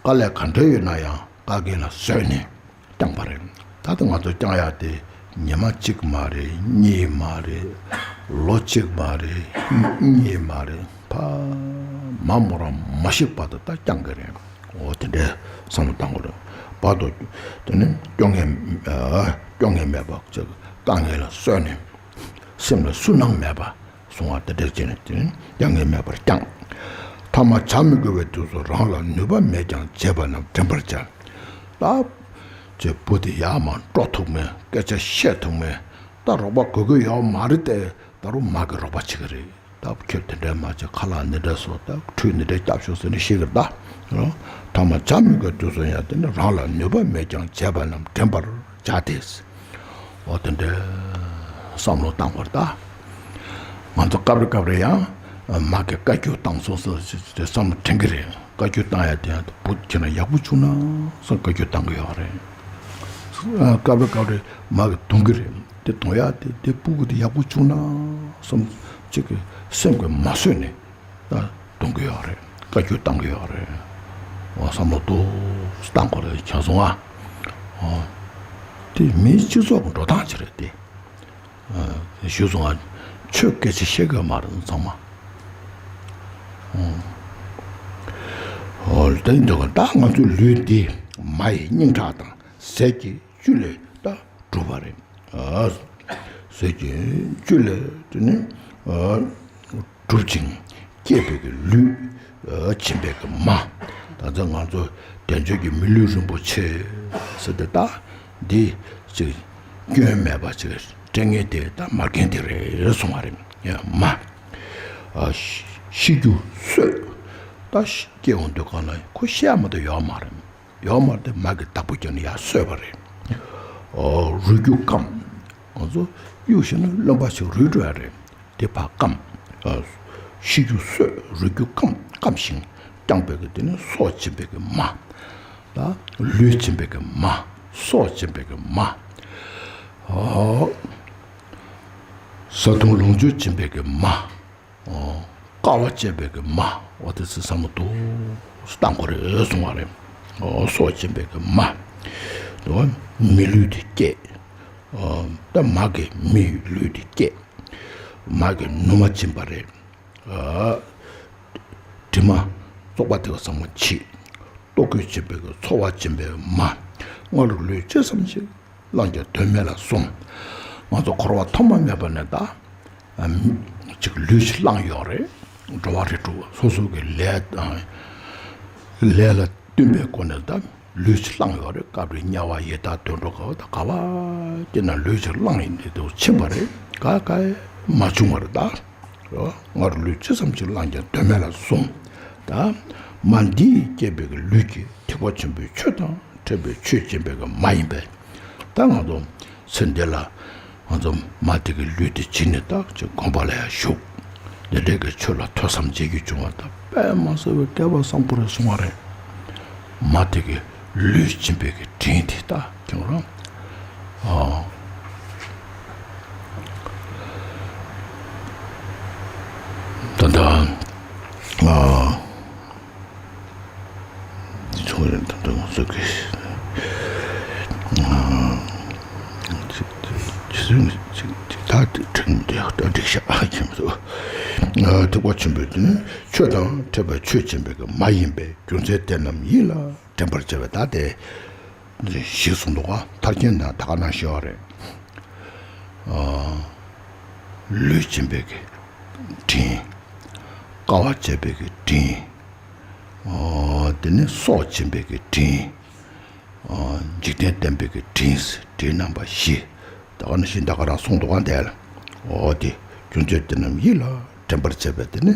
དཀའ་ལས་ག་འདྲ་ཡོད་ན་ཡང་དཀའ་ངལ་ལ་བཟོད་ནས་བསྐྱངས་པ་རེད། ད་ལྟ་ང་ཚོ་བསྐྱངས་ཡག་དེ་ཉི་མ་གཅིག་མ་རེད། གཉིས་མ་རེད། ལོ་གཅིག་མ་རེད། གཉིས་མ་རེད། ཕ་མ་མོ་རང་མ་ཤི་བར་དུ་ད་བསྐྱངས་གི་རེད། འོ་དེ་འདྲའི་བསམ་བློ་བཏང་དགོས་རེད། བར་དུ་དེ་ནི་སྐྱོ་ངལ་སྐྱོ་ངལ་མེད་པ་ཅིག་དཀའ་ངལ་ལ་བཟོད་ནས་སེམས་ལ་སུན་སྣང་མེད་པ། གསུང་བ་དེ་འདྲ་བྱས་ནས་དེ་ནི་ཡ་ངལ་མེད་པར་བསྐྱངས། ཐ་མ་བྱ་མི་དགོས་པའི་དུས་སུ་རང་ལ་ནུས་པ་མེད་ཀྱང་བྱས་པ་རྣམས་དྲན་པར་བྱ། ད་ཅེས་བུ་དེ་ཡར་མར་འགྲོ་ཐུབ་མེད། སྐད་ཆ་བཤད་ཐུབ་མེད། ད་རོགས་པ་དགོས་ཀྱི་ཡོད་མ་རེད་དེ། ད་རུང་མ་གི་རོགས་པ་བྱེད་ཀྱི་རེད། ད་ཁྱོད་དེ་འདྲའི་མ་བྱེད། ཁ་ལག་འདི་འདྲ་བཟོ། ད་ཁྲུས་འདི་འདྲ་རྒྱབ་ཤོག་ཟེར་ནས་བཤད་ཀྱི་རེད་ད། ཐ་མ་བྱ་མི་དགོས་དུས་སུ་ཡང་དེ་ནི་རང་ལ་ནུས་པ་མེད་ཀྱང་བྱས་པ་རྣམས་དྲན་པར་བྱ་སྟེ། འོ་དེ་འདྲའི་བསམ་བློ་བཏང་བར་ད། ང་ཚོ་སྐབས་རེ་སྐབས་རེ་ཡང་མ་གི་བཀའ་བཀྱོན་བཏང་སོང་ཟེར་ཏེ་བསམ་བློ་དྲན་གྱི་རེད། བཀའ་བཀྱོན་བཏང་ཡ་དེ་ཡང་བུ་ཁྱེད་རང་ཡག་པོ་བྱུང་ན་བསམ་བཀའ་བཀྱོན་བཏང་གི་ཡོད་རེད། སྐབས་རེ་སྐབས་རེ་མ་གི་གདུང་གི་རེད། དེ་གདུང་ཡ་དེ་དེ་བུ་གི་དེ་ཡག་པོ་བྱུང་ན་བསམ་ཅིག་གི་སེམས་ཀྱི་མ་བཟོད་ནས། ད་གཏོང་གི་ཡོད་རེད། བཀའ་བཀྱོན་བཏང་གི་ཡོད་རེད། འོ་བསམ་བློ་ཏོག་ཙམ་བཏང་དགོས་རེད་ཁྱེད་སོང་ང་། འོ་དེ་མིའི་སྤྱི་ཚོགས་ཀྱི་འགྲོ་སྟངས་ཅིག་རེད་དེ། ཞུས་སོང་ང་། ཆོས་སྐད་ཆ་བཤད་དགོས་མ་རེད་ཚང་མ། འོ་དེ་འདུག་ད་ང་ཚོའི་ལུས་འདི་མ་ཡི་སྙིང་ཁྲག་དང་ཟས་ཀྱི་བཅུད་ལས་ད་གྲུབ་པ་རེད། ཟས་ཀྱི་བཅུད་ལས་དེ་ནི། གྲུབ་ཅིང་སྐྱེས་པའི་གི་ལུས། ཨ་སྦྱིན་པའི་གི་མ། ད་ལྟ་ང་ཚོ་བདེ་མཆོག་གི་མི་ལུས་རིན་པོ་ཆེ་ཟེར་ཏེ་ད་འདི་ཅིག་སྐྱོན་མེད་པ་ཅིག་སྤྲད་མཁན་དེ་ད་མ་རྒན་དེ་རེད་གསུང་བ་རེད། ཡ་མ། ཨ་ཤི་ཤི་རྒྱུ་གསོད། ད་ཤི་སྐྱེ་འོང་དུས་གང་ལ་ཁོ་ཤི་ཡ་མ་གཏོགས་ཡོད་མ་རེད། ཡོད་མ་རེད་དེ་མ་གི་བདག་པོ་རྒྱབ་ནས་ཡར་གསོད་པ་རེད། ཨོ་རུལ་རྒྱུ་སྐམ། ང་ཚོ་གཡུག་བཞག་ན་རློན་པ་ཞིག་རུལ་འགྲོ་ཡ་རེད། དེ་ཕར་སྐམ། ཨ་ཤི་རྒྱུ་གསོད། རུལ་རྒྱུ་སྐམ། སྐམ་ཞིང་སྐྱངས་པའི་གི་དེ་ནི་སྲོག་སྦྱིན་པའི་གི་མ། ད་ལུས་སྦྱིན་པའི་གི་མ། སྲོག་སྦྱིན་པའི་གི་མ། ཨོ་བཟའ་བཏུང་ལོངས་སྤྱོད་སྦྱིན་པའི་གི་མ། ཨོ་དཀའ་བ་སྤྱད་པའི་གི་མ། འོ་དེ་ཚོ་བསམ་བློ་ཏོག་ཙམ་བཏང་དགོས་རེད་གསུང་བ་རེད། ཨོ་སྲོག་སྦྱིན་པའི་གི་མ། དེ་བ་མི་ལུས་དེ་སྐྱེས། ཨོ་ད་མ་གི་མི་ལུས་དེ་སྐྱེས། མ་གི་ནུ་མ་སྦྱིན་པ་རེད། ཨ་དྲི་མ་བཙོག་པ་དེ་ག་ཚང་མ་ཕྱིས། ལྟོ་གོས་སྦྱིན་པའི་གི་འཚོ་བ་སྦྱིན་པའི་མ། སྔ་ལོགས་ལུས་ཅི་ཙམ་ཞིག་བླང་རྒྱུ་དོན་མེད་ལ་གསུམ། ང་ཚོ་འཁོར་བ་ཐོག་མ་མེད་པ་ནས་ད་ཨ་ཅིག་ལུས་ཤིག་བླངས་ཡོད་རེད། འགྲོ་བ་རིགས་དྲུག་སོ་སོ་གི་ལས་དང་ལས་ལ་བསྟུན་པའི་སྒོ་ནས་ད་ལུས་ཤིག་བླངས་ཡོད་རེད། སྐབས་རེ་དམྱལ་བ་ཡི་དྭགས་དུད་འགྲོ་ག་བ་ད་ག་བ་སྐྱེས་ན་ལུས་ཤིག་བླངས་ཡིན་དེ་དུ་ཕྱིན་པ་རེད། ག་ག་མ་བྱུང་བ་རེད་ད། ང་རུ་ལུས་ཅི་ཙམ་ཞིག་བླངས་ཀྱང་དོན་མེད་ལ་གསུངས། ད་མ་འདིས་བསྐྱེད་པའི་གི་ལུས་ཀྱི་ཐེག་པ་ཆེན་པོའི་ཆོས་དང་འཕྲད་པའི་ཆོས་ཅན་པའི་གི་མ་ཡིན་པས། ད་ང་ཚོ་ཚེ་འདི་ལ་ང་ཚོ་མ་དེ་གི་ལུས་དེ་བྱིན་ནས་ད་ཅིག་དགོན་པ་ལ་ཡང་ཞུགས། འདི་འདྲའི་གི་ཆོས་ལ་ཐོས་བསམ་བྱེད་རྒྱུ་བྱུང་བ་ད་དཔེ་མ་སྲིད་པའི་སྐལ་བ་བཟང་པོ་རེད་གསུང་བ་རེད། མ་དེ་གི་ལུས་སྦྱིན་པའི་གི་དྲིན་དེ་ལྟ་དེ་རང་། ཨ། ད་ལྟ། ཨ། ཚོགས་རེ་ད་ལྟ་ང་ཚོ་གི། ཨ། ཅི་ཅི་ཅི་ད་དེ་དྲིན་དེ་ད་འགྲིག་ཤག་ཁྱིམ་དུ། ཐེག་པ་ཆེན་པོའི་དོན་ཆོས་དང་འཕྲད་པའི་ཆོས་ཅན་པའི་གི་མ་ཡིན་པའི་རྒྱུ་མཚན་དེ་རྣམས་ཡིད་ལ་དྲན་པར་བྱ་བའི་ད་དེ། ཞེས་གསུངས་འདུག་ག་མཐར་མཁྱེན་དང་ད་ག་ནང་བཞིན་པ་རེད། ཨ། ལུས་སྦྱིན་པའི་གི་དྲིན། དཀའ་བ་སྤྱད་པའི་གི་དྲིན། ཨ། དེ་ནས་སྲོག་སྦྱིན་པའི་གི་དྲིན། ཨ། འཇིག་རྟེན་བསྟན་པའི་གི་དྲིན། དྲིན་རྣམ་པ་བཞི། ད་ག་ནང་བཞིན་ད་ག་རང་གསུངས་འདུག་ག་འདས་ལ། འོ་དེ་རྒྱུ་མཚན་དེ་རྣམས་ཡིད་ལ་དྲན་པར་བྱས་པས་དེ་ནི།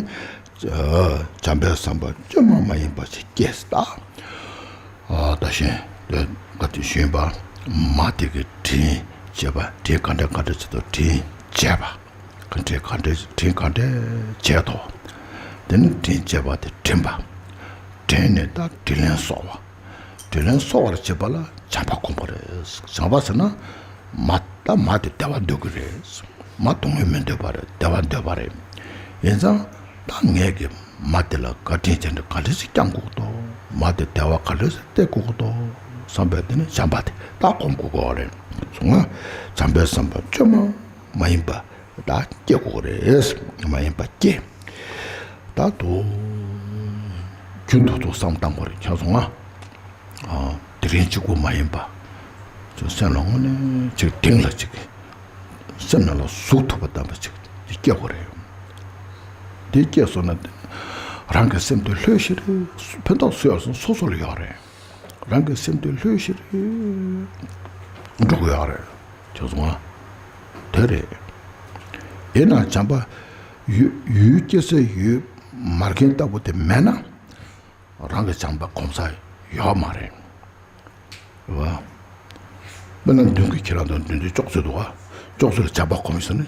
བྱམས་པའི་བསམ་པ་བཅོས་མ་མ་ཡིན་པ་ཞིག་སྐྱེས་སུ་ད། ད་བཞིན་དེ་ག་དེ་བཞིན་པ། མ་དེ་གི་དྲིན་བྱས་པ་དྲིན་ག་འདྲ་ག་འདྲ་བྱེད་དོ་དྲིན་བྱས་པ། ག་འདྲ་ག་འདྲ་དྲིན་ག་འདྲ་བྱས་དོ། དེ་ནི་དྲིན་བྱས་པ་དེ་དྲན་པ། དྲན་ནས་ད་དྲིན་ལན་གསོ་བ། དྲིན་ལན་གསོ་བར་བྱེད་པ་ལ་བྱམས་པ་སྒོམ་པ་རེད། བྱམས་པ་ཟེར་ན། མ་ད་མ་དེ་བདེ་བ་འདོད་ཀྱི་རེད། མ་སྡུག་བསྔལ་མི་འདོད་པ་རེད། བདེ་བ་འདོད་པ་རེད། ཡིན་ཙང་ད་ངས་ཀྱི་མ་དེ་ལ་བཀའ་དྲིན་ཅན་དུ་ག་འདྲ་ཞིག་བསྐྱང་དགོས་དོ། མ་དེ་བདེ་བ་ག་འདྲ་ཞིག་སྟེར་དགོས་དོ། བསམ་པས་དེ་ནི་བྱམས་པ་དེ་ད་སྒོམ་དགོས་ཀྱི་རེད། སོང་ང་། བྱམས་པའི་བསམ་པ་བཅོས་མ་མ་ཡིན་པ་ད་སྐྱེ་དགོས་རེད། མ་ཡིན་པ་སྐྱེ། ད་དུ་རྒྱུན་དུ་དུ་བསམ་བཏང་དགོས་རེད་ཁྱེད་སོང་ང་། དེ་རིང་གཅིག་པུ་མ་ཡིན་པ། ཅིག་སེམས་ལ་དངོས་གནས་ཅིག་དེང་ལ་ཅིག་སེམས་ནང་ལ་ཟུག་ཐུབ་པ་བདམས་པ་ཅིག་སྐྱེ་དགོས་རེད། དེ་སྐྱེས་སོང་ན། རང་གི་སེམས་དེ་ལྷོད་ཤིག་རེད། ཕན་ཐོགས་སུ་ཡོད་སོང་སོ་སོ་ལ་ཡོད་རེད། རང་གི་སེམས་དེ་ལྷོད་ཤིག་རེད། འགྲོ་གི་ཡོད་རེད། ཅིག་སོང་ང་། དེ་རེད། ཡིན་ན་བྱམས་པ། ཡུལ་ཡུལ་སྐྱེ་སའི་ཡུལ་མ་རྒན་ལྟ་བུ་དེ་མེད་ན། རང་གི་བྱམས་པ་གོམས་ས་ཡོད་མ་རེད། རེད་བ། དཔེར་ན་མདུན་གྱི་ཁྱེད་རང་དང་མདུན་དུ་ཅོག་ཙེ་འདུག་བ། ཅོག་ཙེ་ལ་བྱམས་པ་གོམས་ཟེར་ན།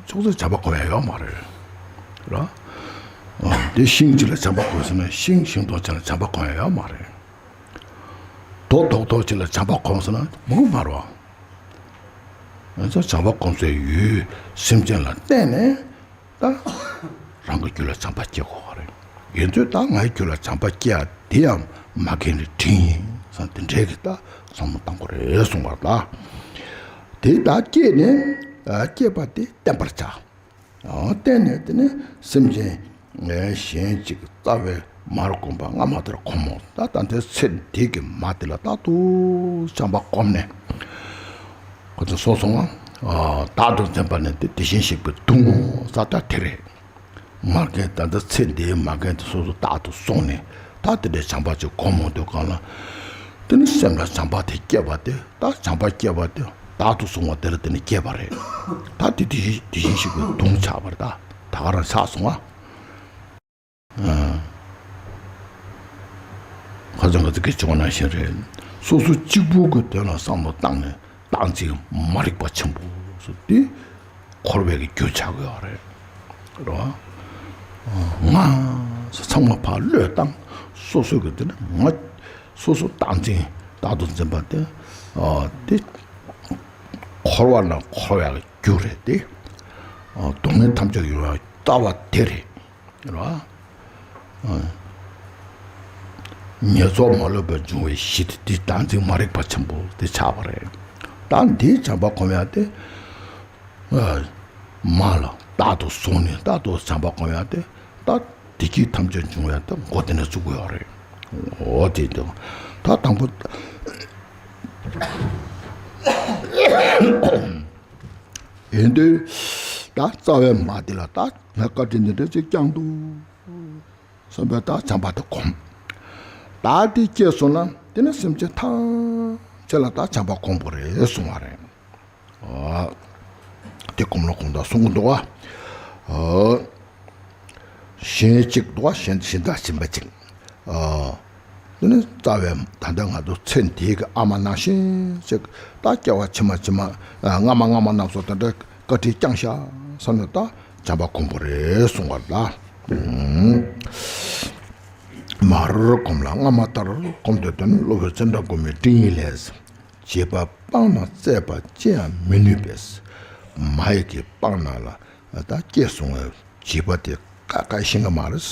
ཅོག་ཙེ་བྱམས་པ་གོམས་ཡ་ཡོད་མ་རེད། རེད་བ། དེ་ཤིང་གཅིག་ལ་བྱམས་པ་གོམས་ཟེར་ན་ཤིང་ཤིང་སྡོང་གཅིག་ལ་བྱམས་པ་གོམས་ཡ་ཡོད་མ་རེད། རྡོ་རྡོག་རྡོག་གཅིག་ལ་བྱམས་པ་གོམས་ཟེར་ན་མང་པོ་མ་རེད་བ། ང་ཚོ་བྱམས་པ་གོམས་སའི་ཡུལ་སེམས་ཅན་ལ་བརྟེན་ནས། ད་རང་གི་རྒྱུད་ལ་བྱམས་པ་སྐྱེ་དགོས་པ་རེད། ཡིན་ཚོད་ད་ངའི་རྒྱུད་ལ་བྱམས་པ་སྐྱེ་ཡ་དེ་ཡང་མ་རྒན་ནི་དྲིན་ཡིན་བསམ་དེ་འདྲའི་གི་ད་བསམ་བློ་བཏང་དགོས་རེད་གསུངས་པ་ལ། དེ་ད་སྐྱེས་ནས་སྐྱེས་པ་དེ་བརྟན་པར་བྱ། བརྟན་ནས་དེ་ནས་སེམས་ཅན་གཞན་གཅིག་རྩ་བའི་མར་གོམས་པ་སྔ་མ་ལྟར་གོམས་མོ། ད་ད་ལྟའི་ཚེ་འདི་གི་མ་དེ་ལ་རྟག་ཏུ་བྱམས་པ་གོམས་ནས། ཁོ་ཚོ་སོ་སོ་ང་། བདག་ཏུ་འཛིན་པ་ནི་དེ་དེ་བཞིན་གཤེགས་པའི་གདུང་ས་ད་དེ་རེད། མ་རྒན་ད་ལྟ་ཚེ་འདིའི་མ་རྒན་དེ་སོ་སོ་རྟག་ཏུ་སོང་ནས་ད་དེ་འདྲའི་བྱམས་པ་ཅིག་གོམས་མོ་འདུག་གང་ལ། དེ་ནི་སེམས་ལ་བྱམས་པ་དེ་སྐྱེས་པ་དེ་ད་བྱམས་པ་སྐྱེས་པ་དེ་བདག་ཏུ་བཟུང་བ་དེ་ལ་དེ་ནི་སྐྱེས་པ་རེད། ད་དེ་དེ་བཞིན་དེ་བཞིན་གཤེགས་པའི་གདུང་ཆགས་པ་རེད་ད་ད་ག་རང་ཆགས་སོང་ང་། ཁ་སང་ག་ཚོད་ཀྱི་བྱུང་བ་ནང་བཞིན་རེད། སོ་སོ་གཅིག་པུ་གི་དོན་ལ་བསམ་བློ་བཏང་ནས་བདག་འཛིན་མ་རིག་པ་ཆེན་པོ་སོགས་དེ་འཁོར་བའི་གི་རྒྱུ་ཆགས་ཀྱི་ཡོད་རེད། རེད་བ། ང་ཚང་མ་ཕར་བློས་བཏང་སོ་སོ་གི་དེ་ནི་ང་སོ་སོ་བདག་འཛིན་བདག་ཏུ་འཛིན་པ་དེ་དེ་འཁོར་བ་ན་འཁོར་བའི་རྒྱུ་རེད་དེ། སྡུག་བསྔལ་ཐམས་ཅད་ཡོང་བའི་རྩ་བ་དེ་རེད། རེད་བ། ཉེས་ཚོགས་མ་ལོག་པར་འབྱུང་བའི་གཞི་དེ་འདི་བདག་འཛིན་མ་རིག་པ་ཆེན་པོ་དེ་ཆགས་པ་རེད། ད་འདིའི་བྱམས་པ་གོམས་ཡ་དེ། མ་ལ་རྟག་ཏུ་བཟུང་ནས་རྟག་ཏུ་བྱམས་པ་གོམས་ཡ་དེ་ད་བདེ་སྐྱིད་ཐམས་ཅད་འབྱུང་ཡ་དེ་མགོ་དེ་ནས་བཙུགས་དགོས་ཡོད་རེད། འོ་དེ་འདུག་ད་དང་པོ། དེ་དུས་ད་རྩ་བའི་མ་དེ་ལ་ད་བཀའ་དྲིན་འདི་འདྲ་ཅིག་བསྐྱངས་འདུག་བསམ་པའི་ད་བྱམས་པ་དེ་གོམས། ད་དེ་སྐྱེས་སོང་ན་དེ་ནི་སེམས་ཅན་ཐམས་ཅད་ལ་ད་བྱམས་པ་གོམས་པོ་རེད་གསུང་བ་རེད། ཨ། དེ་གོམས་ལ་གོམས་དང་གསུང་གི་འདུག་བ། ཨ། གཞན་གཅིག་འདུག་བ། གཞན་གཞན་དག་གཞན་པ་གཅིག་ཨ། དེ་ནི་རྩ་བའི་ད་ལྟ་ང་ཚོ་ཚེ་འདིའི་གི་ཨ་མ་ནང་བཞིན་ཅིག་ད་སྐྱེ་བ་ཕྱི་མ་ཕྱི་མ་ཨ་སྔ་མ་སྔ་མ་རྣམས་སུ་ད་ལྟ་བཀའ་དྲིན་བསྐྱངས་ཤག་བསམ་ནས་ད་བྱམས་པ་གོམས་པོ་རེད་གསུང་བ་ལ། མར་གོམས་ལ་སྔ་མ་ལྟར་གོམས་ཏེ་དོན་སློབ་དཔོན་ཙནྡྲ་གོ་མིའི་སྤྲིང་ཡིག་ལས། བྱིས་པ་སྤང་ན་བཙས་པ་ཅི་ཡང་མི་ནུས་པས། མ་ཡི་གེ་སྤང་ན་ལ་ད་སྐྱེས་སོང་བའི་བྱིས་པ་དེ་ཀ་ཀ་ཤེས་ཀྱི་མ་རེད།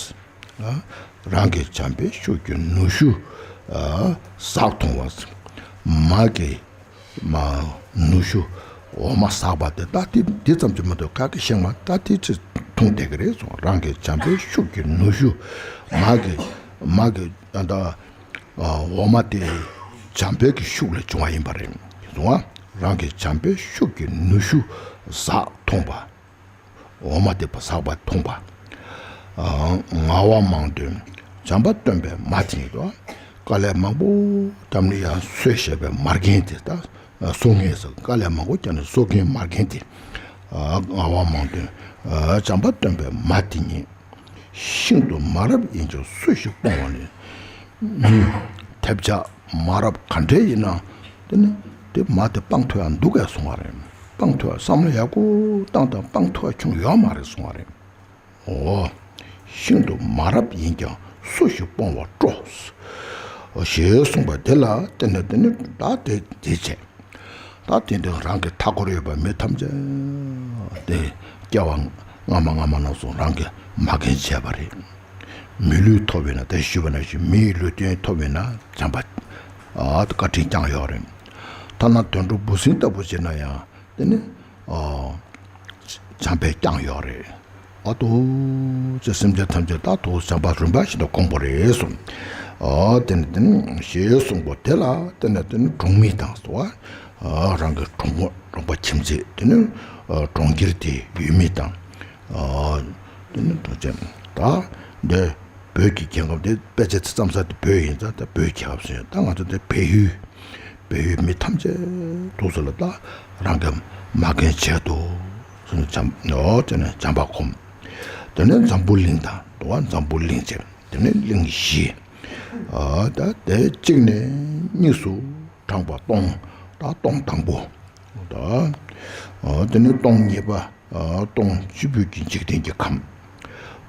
རང་གི་བྱམས་པའི་ཤུགས་ཀྱིས་ནུ་ཞོ་ཟགས་འཐུང་བ། མ་གི་མ་ནུ་ཞོ་འོ་མ་ཟགས་པ་དེ་ད་དེ་དེ་ཙམ་གྱིས་མ་གཏོགས་ཀ་ཀ་ཤེས་མ་ད་དེ་ཅི་འཐུང་བསྡད་ཀྱི་རེད་གསུངས། རང་གི་བྱམས་པའི་ཤུགས་ཀྱིས་ནུ་ཞོ་མ་གི་མ་གི་ད། འོ་མ་དེ་བྱམས་པའི་གི་ཤུགས་ལས་བྱུང་བ་ཡིན་པ་རེད། གསུང་བ། རང་གི་བྱམས་པའི་ཤུགས་ཀྱིས་ནུ་ཞོ་ཟགས་འཐུང་བ། འོ་མ་དེ་བ་ཟགས་པ་འཐུང་བ། ངལ་བ་མང་དུས་བྱམས་པ་སྟོན་པའི་མ་དེ་ཉིད་དོ། དཀའ་ལས་མང་པོ་བརྒྱབ་ནས་ཡང་གསོས་བཞག་པའི་མ་རྒན་དེ་ད་གསོ་མཁན་ཟེར། དཀའ་ལས་མང་པོ་བརྒྱབ་ནས་གསོ་མཁན་མ་རྒན་དེ། ངལ་བ་མང་དུས་བྱམས་པ་སྟོན་པའི་མ་དེ་ཉིད། ཤིན་ཏུ་མ་རབས་ཡིན་ཀྱང་སུ་ཞིག་སྤོང་བ་ནི། མི་ཐེབས་ཆག་མ་རབས་ག་འདྲ་ཡིན་ན། དེ་ནི་དེ་མ་དེ་སྤང་ཐུབ་ཡ་འདུག་གས་གསུང་བ་རེད། སྤང་ཐུབ་ཡ་བསམ་བློ་ཡག་པོ་བཏང་དང་སྤང་ཐུབ་ཡ་བྱུང་ཡོད་མ་རེད་གསུང་བ་རེད། འོ། ཤིན་ཏུ་མ་རབས་ཡིན་ཀྱང་སུ་ཞིག་སྤོང་བར་སྤྲོ། ཞེས་གསུངས་པ་དེ་ལ་བརྟེན་ནས་དེ་ནི་ད་དེ་དེ་བྱས། ད་དེ་འདྲའི་རང་གི་མཐའ་འཁོར་ཡོད་པ་མི་ཐམས་ཅད་དེ་སྐྱེ་བ་སྔ་མ་སྔ་མ་རྣམས་སུ་རང་གི་མ་རྒན་བྱས་པ་རེད། མི་ལུས་ཐོབ་པས་ན་དེ་ཞུས་པ་ནང་བཞིན་མིའི་ལུས་རྟེན་ཐོབ་པས་ན་བྱམས་པ་ཨ་བཀའ་དྲིན་བསྐྱངས་ཡོད་རེད། ཐ་ན་དུད་འགྲོ་འབུ་སྲིན་ལྟ་བུ་བྱས་ན་ཡང་དེ་ནི་ཨ་བྱམས་པས་བསྐྱངས་ཡོད་རེད། ཨ་ཏོ། ཅེས་སེམས་ཅན་ཐམས་ཅད་ད་དུ་བྱམས་པ་རིམ་པ་བཞིན་དུ་གོམས་པ་རེད་གསུངས། ཨ་དེ་ནི་དེ་ནི་ཞེས་གསུངས་པ་དེ་ལ་དེ་ནི་དེ་ནི་གྲོང་མི་དང་སོ། ཨ་རང་གི་གྲོང་པ་གྲོང་པ་ཁྱིམ་མཚེས་དེ་ནི་ཨ་གྲོང་ཁྱེར་དེའི་ཡུལ་མི་དང་། ཨ་དེ་ནི་གྲོང་ཁྱེར་ད་འདི་བོད་ཀྱི་རྒྱལ་ཁབ་དེ་དཔེ་ཆ་ཚིག་བརྩམས་ས་དེ་བོད་ཡིན་ཙང་ད་བོད་རྒྱལ་ཁབ་ཟེར། ད་ང་ཚོ་དེ་བལ་ཡུལ། བལ་ཡུལ་མི་ཐམས་ཅད་དུ་སུ་ལ་ད་རང་གི་མ་རྒན་བྱས་འདུག་ཟེར་ནས་བྱམས་ཨོ་དེ་ནས་བྱམས་པ་གོམས། དེ་ནས་འཛམ་བུ་གླིང་དང་དུ་བ་འཛམ་བུ་གླིང་བྱས། དེ་ནས་གླིང་བཞི། ཨ་ད་དེ་གཅིག་ནས་གཉིས་སུ་བགྲངས་པ་སྟོང་། ད་སྟོང་དང་པོ། ད་ཨ་དེ་ནས་སྟོང་གཉིས་པ། སྟོང་སྤྱི་ཕུད་ཀྱི་འཇིག་རྟེན་གྱི་ཁམས།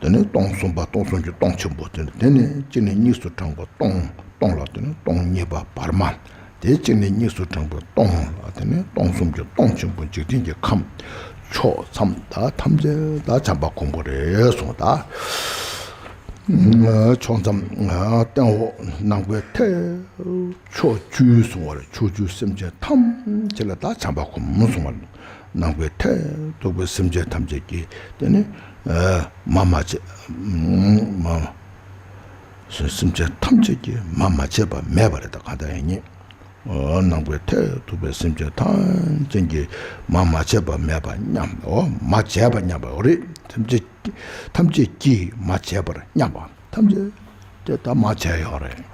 དེ་ནས་སྟོང་གསུམ་པ་སྟོང་གསུམ་གྱི་སྟོང་ཆེན་པོ་དེ་ནས་དེ་ནས་གཅིག་ནས་གཉིས་སུ་བགྲངས་པ་སྟོང་སྟོང་ལ་དེ་ནས་སྟོང་གཉིས་པ་བར་མ། དེ་གཅིག་ནས་གཉིས་སུ་བགྲངས་པ་སྟོང་ལ་དེ་ནས་སྟོང་གསུམ་གྱི་སྟོང་ཆེན་པོ་འཇིག་རྟེན་གྱི་ཁམས། ཕྱོགས་མཚམས་ད་ཐམས་ཅད་ད་བྱམས་པ་གོམས་པོ་རེད་གསུངས་ད། ཕྱོགས་མཚམས་སྟེང་འོག་ནང་པའི་ཐད་ཕྱོགས་བཅུའི་གསུང་བར་ཕྱོགས་བཅུའི་སེམས་ཅན་ཐམས་ཅད་ལ་ད་བྱམས་པ་གོམས་གསུང་བར། ནང་པའི་མཐར་ཐུག་པའི་སེམས་ཅན་ཐམས་ཅད་ཀྱིས་དེ་ནི་མ་མ་བྱས་མ་སེམས་ཅན་ཐམས་ཅད་ཀྱིས་མ་མ་བྱས་པ་མེད་པ་རེད། ད་གང་ལྟར་ཡང་ཉིད་ནང་པའི་མཐར་ཐུག་པའི་སེམས་ཅན་ཐམས་ཅད་ཀྱིས་མ་མ་བྱས་པ་མེད་པ་མཉམ་འོ་མ་བྱས་པ་མཉམ་པ་འོ་རེད། ཐམས་ཅད་ཐམས་ཅད་ཀྱིས་མ་བྱས་པར་མཉམ་པ། ཐམས་ཅད་དེ་ད་མ་བྱས་ཡོད་རེད།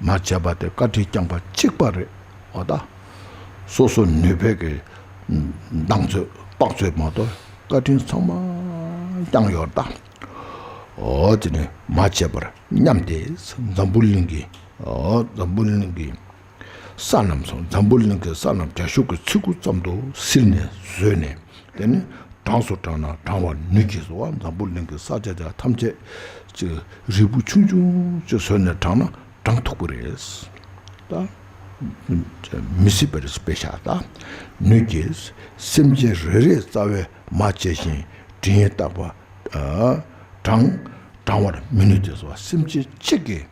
མ་བྱས་པ་དེ་བཀའ་དྲིན་བསྐྱངས་པ་གཅིག་པ་རེད། འོ་ད། སོ་སོ་ནུས་པའི་གི་མདངས་ཚོད་དཔག་ཚོད་མ་གཏོགས་བཀའ་དྲིན་ཚང་མ་བསྐྱངས་ཡོད་ད། འོ་དེ་ནི་མ་བྱས་པར་མཉམ་སྟེ་འཛམ་བུ་གླིང་གི་འོ་འཛམ་བུ་གླིང་གི་ས་རྣམས་སོ་འཛམ་བུ་གླིང་གི་ས་རྣམས་རྒྱ་ཤུག་གི་ཚི་གུ་ཙམ་དུ་བསིལ་ནས་བཟོས་ནས། དེ་ནི་གྲངས་སུ་བགྲངས་ན་བགྲང་བར་ནུས་ཀྱི་སོ། འཛམ་བུ་གླིང་གི་ས་ཆ་དེ་ཐམས་ཅད་ཅིག་རིལ་བུ་ཆུང་ཆུང་ཅིག་བཟོས་ནས་བགྲངས་ན་བགྲང་ཐུབ་ཀྱི་རེད། ད་མི་སྲིད་པ་རེད་དཔེ་བཞག་ད་ནུས་ཀྱི་སེམས་ཅན་རེ་རེའི་རྩ་བའི་མ་བྱས་ཤིང་དྲིན་ཡིས་བརྟག་པ་བགྲང་བགྲང་བར་མི་ནུས་ཏེ་སོ། སེམས་ཅན་གཅིག་གིས་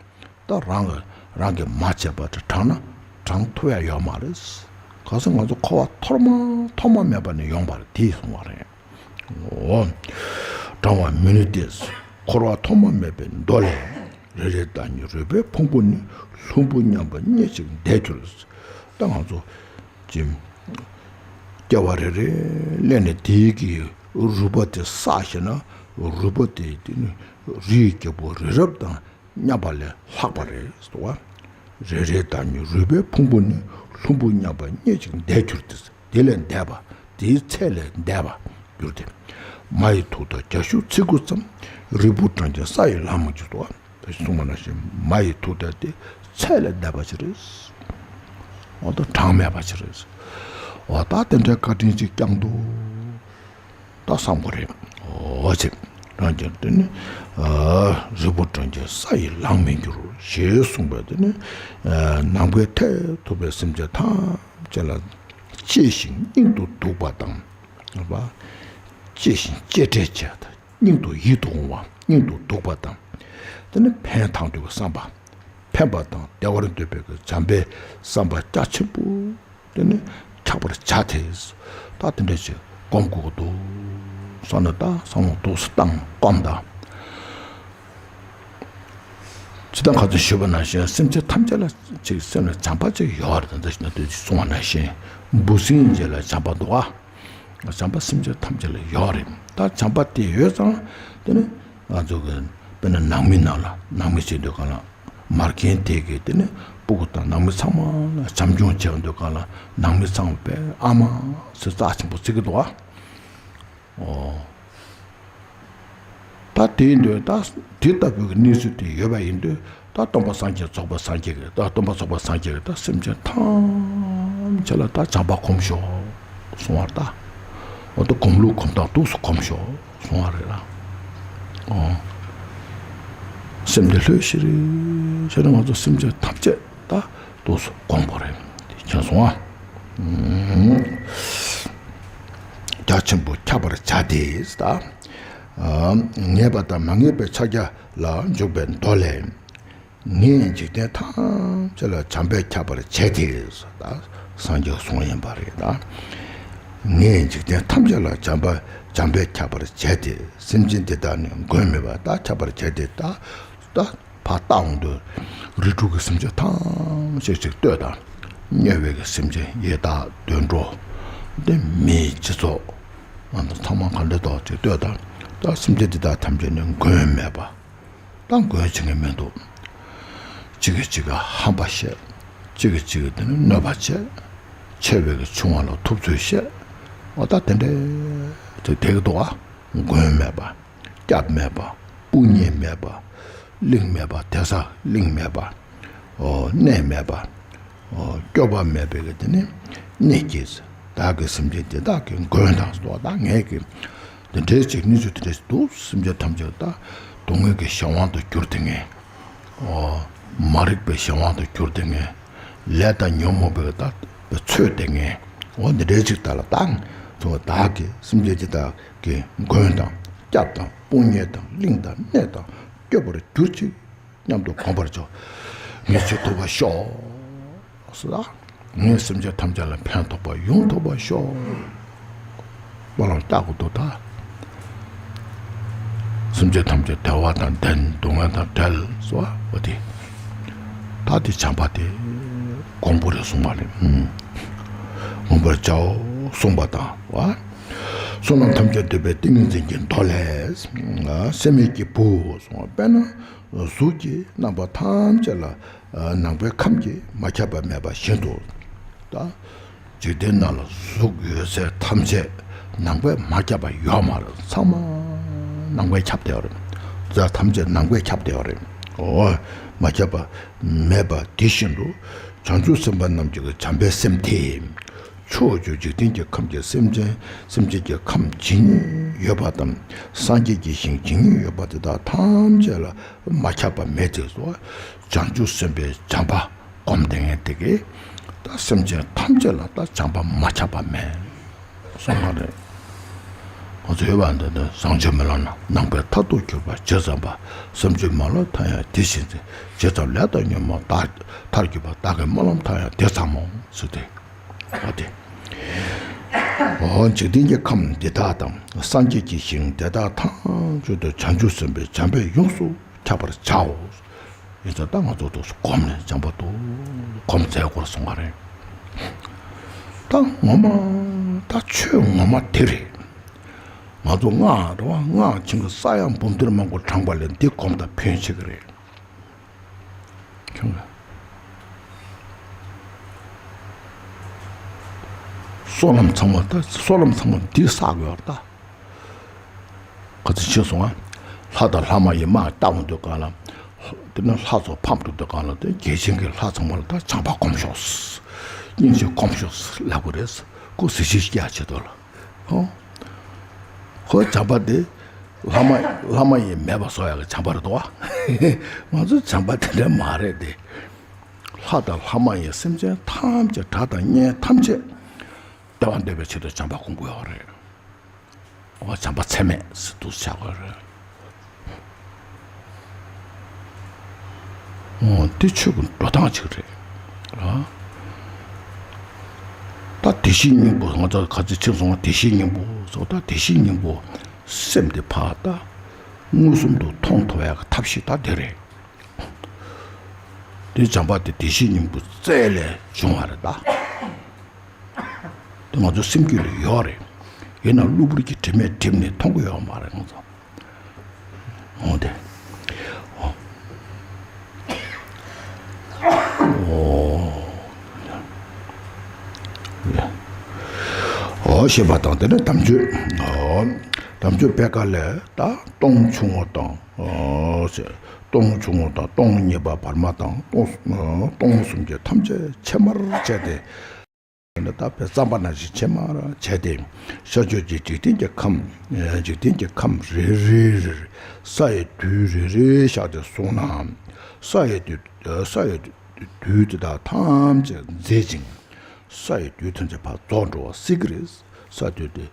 ད་རང་གི་རང་གི་མ་བྱས་པ་དེ་བགྲངས་ན་བགྲང་ཐུབ་ཡ་ཡོད་མ་རེད། གང་ཟེར་ང་ཚོ་འཁོར་བ་ཐོག་མ་ཐོག་མ་མེད་པ་ནས་ཡོང་བ་རེད་དེ་གསུང་བ་རེད། འོ། བགྲང་བར་མི་ནུས་ཏེ། འཁོར་བ་ཐོག་མ་མེད་པའི་མདོ་ལས། རེ་རེའི་བདག་ཉིད་རོལ་པའི་ཕུང་པོ་ནི། ལྷུན་པོ་མཉམ་པ་སྙེད་ཅིག་བསྡད་གྱུར། ད་ང་ཚོ་ཅིག་ སྐྱེ་བ་རེ་རེ་ལེན་ནས་དེའི་གི་རུས་པ་དེ་བསགས་ཤེ་ན། རུས་པ་དེ་དེ་ནི་རིའི་རྒྱལ་པོ་རི་རབ་དང་མཉམ་པ་ལས་ལྷག་པ་རེད་ཟེར་བ། རེ་རེའི་བདག་ཉིད་རུས་པའི་ཕུང་པོ་ནི། ལྷུན་པོ་མཉམ་པ་སྙེད་ཅིག་འདས་གྱུར་ཏེ། དེ་ལས་འདས་པ། དེའི་ཚད་ལས་འདས་པར་གྱུར་ཏེ། མ་ཡི་ཐུག་མཐའ་བརྒྱད་ཅུ་ཚེས་དགུ་ཙམ། རིལ་བུ་བགྲང་གིས་ས་ཡི་ལམ་མི་འགྱུར་ཏོ། ད་གསུངས་པ་ནང་བཞིན་མ་ཡི་ཐུག་མཐའ་དེ་ཚད་ལས་འདས་པ་ཅིག་རེད། འོ་ད་གྲངས་མེད་པ་ཅིག་རེད། འོ་ད་དེ་འདྲའི་བཀའ་དྲིན་ཅིག་བསྐྱངས་འདུག་ད་བསམ་དགོས་རེད། འོ་ཅེ། རང་ཀྱང་དེ་ནི། རིལ་བུ་བགྲང་གིས་ས་ཡི་ལམ་མི་འགྱུར་ཞེས་གསུངས་པས་དེ་ནི། ནམ་མཁའི་མཐས་གཏུགས་པའི་སེམས་ཅན་ཐམས་ཅད་ལ་གཅེས་ཤིང་སྙིང་དུ་སྡུག་པ་དང་། བ། གཅེས་ཤིང་གཅེས་སྤྲས་བྱས་དང་སྙིང་དུ་ཡིད་དུ་འོང་བ། སྙིང་དུ་སྡུག་པ་དང་། དེ་ནི་ཕན་དང་དུ་བསམ་པ། ཕན་པ་དང་བདེ་བར་འདོད་པའི་བྱམས་པའི་བསམ་པ་རྒྱ་ཆེན་པོ། དེ་ནི་ཁྱབ་པར་བྱ་སྟེ། ད་དེ་འདྲ་ཞིག་སྒོམ་དགོས་ཀྱི་འདུག་བསམ་ན། ད་བསམ་བློ་འདུག་སེ་བཏང་སྒོམ་དང་། ཇི་ལྟར་ཁ་ཚོན་ཞུས་པ་ནང་བཞིན་སེམས་ཅན་ཐམས་ཅད་ལ་ཅིག་སེམས་ལ་བྱམས་པ་ཅིག་ཡོད་རེད། ད་ཅི་ན་དུས་ཅིག་གསུངས་པ་ནང་བཞིན་འབུ་སྲིན་ཅན་ལ་བྱམས་པ་འདུག་ཨ། བྱམས་པ་སེམས་ཅན་ཐམས་ཅད་ལ་ཡོད་རེད། ད་བྱམས་པ་དེ་ཡོད་ཙང་དེ་ནི་ང་ཚོ་གི་དཔེར་ན་ནང་མི་ནང་ལ་ནང་མི་བྱེད་དུས་གང་ལ་མ་རྒན་དེ་གི་དེ་ནི་སྤུ་གུ་དང་ནང་མི་ཚང་མ་ལ་བྱམས་སྐྱོང་བྱེད་དུས་གང་ལ་ནང་མི་ཚང་མ་པས་ཨ་མ་ཟེར་རྩ་ཆེན་པོ་བརྩི་གི་འདུག་ཨ། ཨོ། ད་དེ་ཡིན་དུས་ད་དེ་ལྟ་བུའི་གནས་ཚུལ་དེ་ཡོད་པ་ཡིན་དུས་ད་སྟོན་པ་སངས་རྒྱས་རྫོགས་པ་སངས་རྒྱས་ཀྱིས་ད་སྟོན་པ་རྫོགས་པ་སངས་རྒྱས་ཀྱིས་ད་སེམས་ཅན་ཐམས་ཅད་ལ་ད་བྱམས་པ་སྒོམ་ཤོག་གསུང་བ་རེད་ད། འོ་ད་སྒོམ་ལུགས་སྒོམ་སྟངས་འདུག་སེ་སྒོམ་ཤོག་གསུང་བ་རེད་ལ། ཨོ། སེམས་དེ་ལྷོད་ཤིག་རེད་བྱས་ན་ང་ཚོ་སེམས་ཅན་ཐམས་ཅད་ད་འདུག་སེ་སྒོམ་དགོས་རེད། དེ་མཁྱེན་སོང་ཨ། རྒྱ་ཆེན་པོ་ཁྱབ་པར་བྱ་སྟེ་ད། ངེས་པ་དང་མ་ངེས་པའི་ཕྱག་རྒྱ་ལ་འཇུག་པའི་མདོ་ལས། ངས་འཇིག་རྟེན་ཐམས་ཅད་ལ་བྱམས་པས་ཁྱབ་པར་བྱས་ཏེ། ད་སངས་རྒྱས་གསུངས་ཡིན་པ་རེད་ད། ངས་འཇིག་རྟེན་ཐམས་ཅད་ལ་བྱམས་པ་བྱམས་པས་ཁྱབ་པར་བྱས་ཏེ། སེམས་ཅན་འདི་དག་ནི་མགོན་མེད་པ་ད་ཁྱབ་པར་བྱས་ཏེ། ད་ད་ཕར་ལྟ་འོང་དུས་རིགས་དྲུག་གི་སེམས་ཅན་ཐམས་ཅད་ཅིག་ལྟོས་དང་། དམྱལ་བའི་གི་སེམས་ཅན་ཡི་དྭགས་དུད་འགྲོ། དེ་མིའི་སྤྱི་ཚོགས། ང་ཚོ་ཚང་མ་ག་འདྲ་འདུག་ཅིག་ལྟོས་དང་། ད་སེམས་ཅན་འདི་དག་ཐམས་ཅད་ནི་མགོན་མེད་པ། ད་མགོན་བྱེད་མཁན་མི་འདུག་གཅིག་གིས་གཅིག་ག་ཧམ་པ་བཤད། གཅིག་གིས་གཅིག་གི་དེ་ནི་གནོད་པ་བྱེད། ཆེ་བའི་གི་ཆུང་བ་ལ་ཐུབ་ཚོད་བཤད། འོ་ད་དེ་འདྲ་དེ་བསྡད་ཀྱི་འདུག་ཨ། མགོན་མེད་པ། སྐྱབས་མེད་པ། དཔུང་གཉེན་མེད་པ། གླིང་མེད་པ། དེ་ས་གླིང་མེད་པ། འོ་གནས་མེད་པ། འོ་སྐྱོབ་པ་མེད་པའི་གི་དེ་ནི་གནས་ཀྱིས། བདག་གི་སེམས་ཅན་དེ་དག་གི་མགོན་དང་སོགས་ད་ངས་ཀྱི། དེ་འདྲའི་ཅིག་གནས་ཚུལ་དེ་འདྲ་ཞིག་འདུག་སེམས་ཅན་ཐམས་ཅད་ད་སྡུག་བསྔལ་གྱི་གཞན་དབང་དུ་གྱུར་ཏེ་ངས། ཨོ། མ་རིག་པའི་གཞན་དབང་དུ་གྱུར་ཏེ་ངས། ལས་དང་ཉོན་མོངས་པའི་ད་འཚོས་ཏེ་ངས། ཨོ་འདི་འདྲའི་ཅིག་ད་ལ་ད་ཚོ་བདག་གི་སེམས་ཅན་དེ་དག་གི་མགོན་དང་སྐྱབས་དང་དཔུང་གཉེན་དང་གླིང་དང་གནས་དང་སྐྱོབ་པར་གྱུར་ཅིག་སྙམ་དུ་བསྒོམ་པར་བྱ། ངེས་ཤེས་ཐོབ་པར་ཤོག་ཟེར། ངས་སེམས་ཅན་ཐམས་ཅད་ལ་ཕན་ཐོགས་པ་ཡོང་ཐུབ་པར་ཤོག་སྨོན་ལམ་བཏབ་དགོས་འདུག་ད། སེམས་ཅན་ཐམས་ཅད་བདེ་བ་དང་ལྡན། སྡུག་བསྔལ་དང་བྲལ་ཟེར་བ་འོ་དེ། ད་དེ་བྱམས་པ་དེ་སྒོམ་དགོས་རེད་གསུངས་པ་རེད། ཨུམ། སྒོམ་པར་བྱའོ་གསུངས་པ་དང་བ། བསོད་ནམས་ཐམས་ཅད་འདུས་པའི་ཏིང་ངེ་འཛིན་གྱི་མདོ་ལས། སྲེད་མེད་ཀྱི་བུ་གསུངས་པ་དཔེར་ན། གཟུགས་ཀྱི་རྣམ་པ་ཐམས་ཅད་ལ་ནང་པའི་ཁམས་ཀྱིས་མ་ཁྱབ་པ་མེད་པ་བཞིན་དུ། ད་འཇིག་རྟེན་ནང་ལ་གཟུགས་ཡོད་ཚད་ཐམས་ཅད་ནང་པས་མ་ཁྱབ་པ་ཡོད་མ་རེད། ཚང་མ་ནང་པས་ཁྱབ་བསྡད་ཡོད་རེད། རྫས་ཐམས་ཅད་ནང་པས་ཁྱབ་བསྡད་ཡོད་རེད། འོ། མ་ཁྱབ་པ་མེད་པ་དེ་བཞིན་དུ་བྱང་ཆུབ་སེམས་དཔའ་རྣམས་ཀྱི་བྱམས་པའི་སེམས་དེ། ཕྱོགས་བཅུ་འཇིག་རྟེན་གྱི་ཁམས་ཀྱི་སེམས་ཅན། སེམས་ཅན་གྱི་ཁམས་ཇི་སྙེད་ཡོད་པ་དང་། སངས་རྒྱས་ཀྱི་ཞིང་ཇི་སྙེད་ཡོད་པ་དེ་དག་ཐམས་ཅད་ལ་མ་ཁྱབ་པ་མེད་དེ་སོ། བྱང་ཆུབ་སེམས་དཔའི་བྱམས་པ་སྒོམ་བསྡད་མཁན་དེ་གིས་ད་སེམས་ཅན་ཐམས་ཅད་ལ་ད་བྱམས་པ་མ་ཁྱབ་པ་མེད། སོང་བ་རེད། ང་ཚོ་ཡོད་པ་འདི་ནི་བཟང་སྤྱོད་མེ་ལོང་ན་ནང་པའི་མཐར་ཐུག་གྱུར་པ་ཇི་ཙམ་པ། བསམ་སྤྱོད་མ་ལོག་མཐའ་ཡང་དེ་བཞིན་ཏེ། ཇི་ཙམ་ལས་དང་ཉོན་མོངས་མཐར་གྱུར་པ། བདག་གི་སྨོན་ལམ་མཐའ་ཡང་དེ་ཙམ་མོ་ཟེར་ཏེ། འོ་དེ། འོ་འཇིག་རྟེན་གྱི་ཁམས་འདི་དག་དང་སངས་རྒྱས་ཀྱི་ཞིང་དེ་དག་ཐམས་ཅད་དུ་བྱང་ཆུབ་སེམས་དཔའི་བྱམས་པས་ཡོངས་སུ་ཁྱབ་པར་བྱའོ། ཡིན་ཙང་ད་ང་ཚོ་འདུག་སེ་སྒོམ་ནས་བྱམས་པ་འདུག་སྒོམ་མཛད་དགོས་གསུང་བ་རེད། ད་ངོ་མ་ད་ ཆོས་ངོ་མ་དེ་རེད། ང་ཚོ་སྔགས་རེད་བ། སྔགས་ཆེན་པོ་ས་ཡ་འབུམ་སྡེར་མང་པོ་བགྲངས་པ་ལས་འདི་སྒོམ་དང་ཕན་ཆེ་གི་རེད། ཁྱོད་བསོད་ནམས་ཚང་མ་ད་བསོད་ནམས་ཚང་མ་འདི་བསགས་དགོས་ཡོད་རེད་ད། ག་ཚོད་ཕྱིན་སོང་ཨ། ལྷ་དང་ལྷ་མ་ཡིན་དམག་རྒྱག་འོང་དུས་སྒང་ལ། དེ་ནས་ལྷ་ཚོ་ཕམ་འགྲོ་དུས་སྒང་ལ་དེ་རྒྱལ་ཆེན་གྱི་ལྷ་ཚང་མ་ལ་ད་བྱམས་པ་སྒོམ་ཤོག་སྙིང་རྗེ་སྒོམ་ཤོག་ལབ་དགོས་རེད། ཁོ་གཟི་བརྗིད་སྐྱེ་ཡ་ཆེད་དུ་ལ། ཧོ། ཁོ་བྱམས་པ་དེ་ལྷ་མ་ལྷ་མ་ཡིན་མེད་པ་བཟོ་ཡ་གི་བྱམས་པ་རེད་དོ། ང་ཚོ་བྱམས་པ་དེ་འདྲ་མ་རེད་དེ། ལྷ་དང་ལྷ་མ་ཡིན་སེམས་ཅན་ཐམས་ཅད་དགྲ་དང་གཉེན་ཐམས་ཅད་བདེ་བ་འདོད་པའི་ཆེད་དུ་བྱམས་པ་སྒོམ་དགོས་ཡོད་རེད། འོ་བྱམས་པ་ཚད་མེད་ཟེར་དུ་བྱ་དགོས་རེད། འོ་འདི་ཆོས་ཀྱི་འགྲོ་སྟངས་ཅིག་རེད། ཨ། ད་བདེ་གཤེགས་སྙིང་པོ་ང་ཚོ་ག་ཚོད་ཕྱིན་སོང་བ། བདེ་གཤེགས་སྙིང་པོ་སོགས་ད་བདེ་གཤེགས་སྙིང་པོ་སེམས་དེ་ཕར་ད་མངོན་སུམ་དུ་མཐོང་ཐུབ་ཡག་གི་ཐབས་ཤེས་ད་དེ་རེད། དེ་བྱམས་པ་དེ་བདེ་གཤེགས་སྙིང་པོ་རྩལ་ལས་བྱུང་བ་རེད་ད། དེ་ང་ཚོ་སེམས་རྒྱུད་ལ་ཡོད་རེད། ཡིན་ན་གློ་བུར་གྱི་དྲི་མས་བསྒྲིབས་ནས་མཐོང་གི་ཡོད་མ་རེད་ང་ཚོ། འོ་དེ། འོ། འོ་ཞེས་པ་དང་དེ་ནས་དམ་ཆོས། འོ། དམ་ཆོས་པད་དཀར་ལས་ད་སྟོང་ཆུང་ངུ་དང་། འོ་ཟེར། སྟོང་ཆུང་ངུ་དང་སྟོང་གཉིས་པ་བར་མ་དང་སྟོང་སྟོང་གསུམ་གྱི་ཐམས་ཅད་ཕྱེ་མར་བྱས་ཏེ། ད་དཔེ་བརྩམས་པ་ནང་བཞིན་ཕྱེ་མར་བྱས་ཏེ། ཤར་ཕྱོགས་ཀྱི་འཇིག་རྟེན་གྱི་ཁམས། འཇིག་རྟེན་གྱི་ཁམས་རེ་རེ་རེར། ས་ཡི་རྡུལ་རེ་རེ་བཞག་སྟེ་སོང་ན། ས་ཡི་རྡུལ་ས་ཡི་རྡུལ་དེ་དག་ཐམས་ཅད་འཛད་ཅིང་། ས་ཡི་རྡུལ་ཐམས་ཅད་ཕར་རྫོགས་འགྲོ་བ་སྲིད་ཀྱི་རེད། ས་རྡུལ་དེ་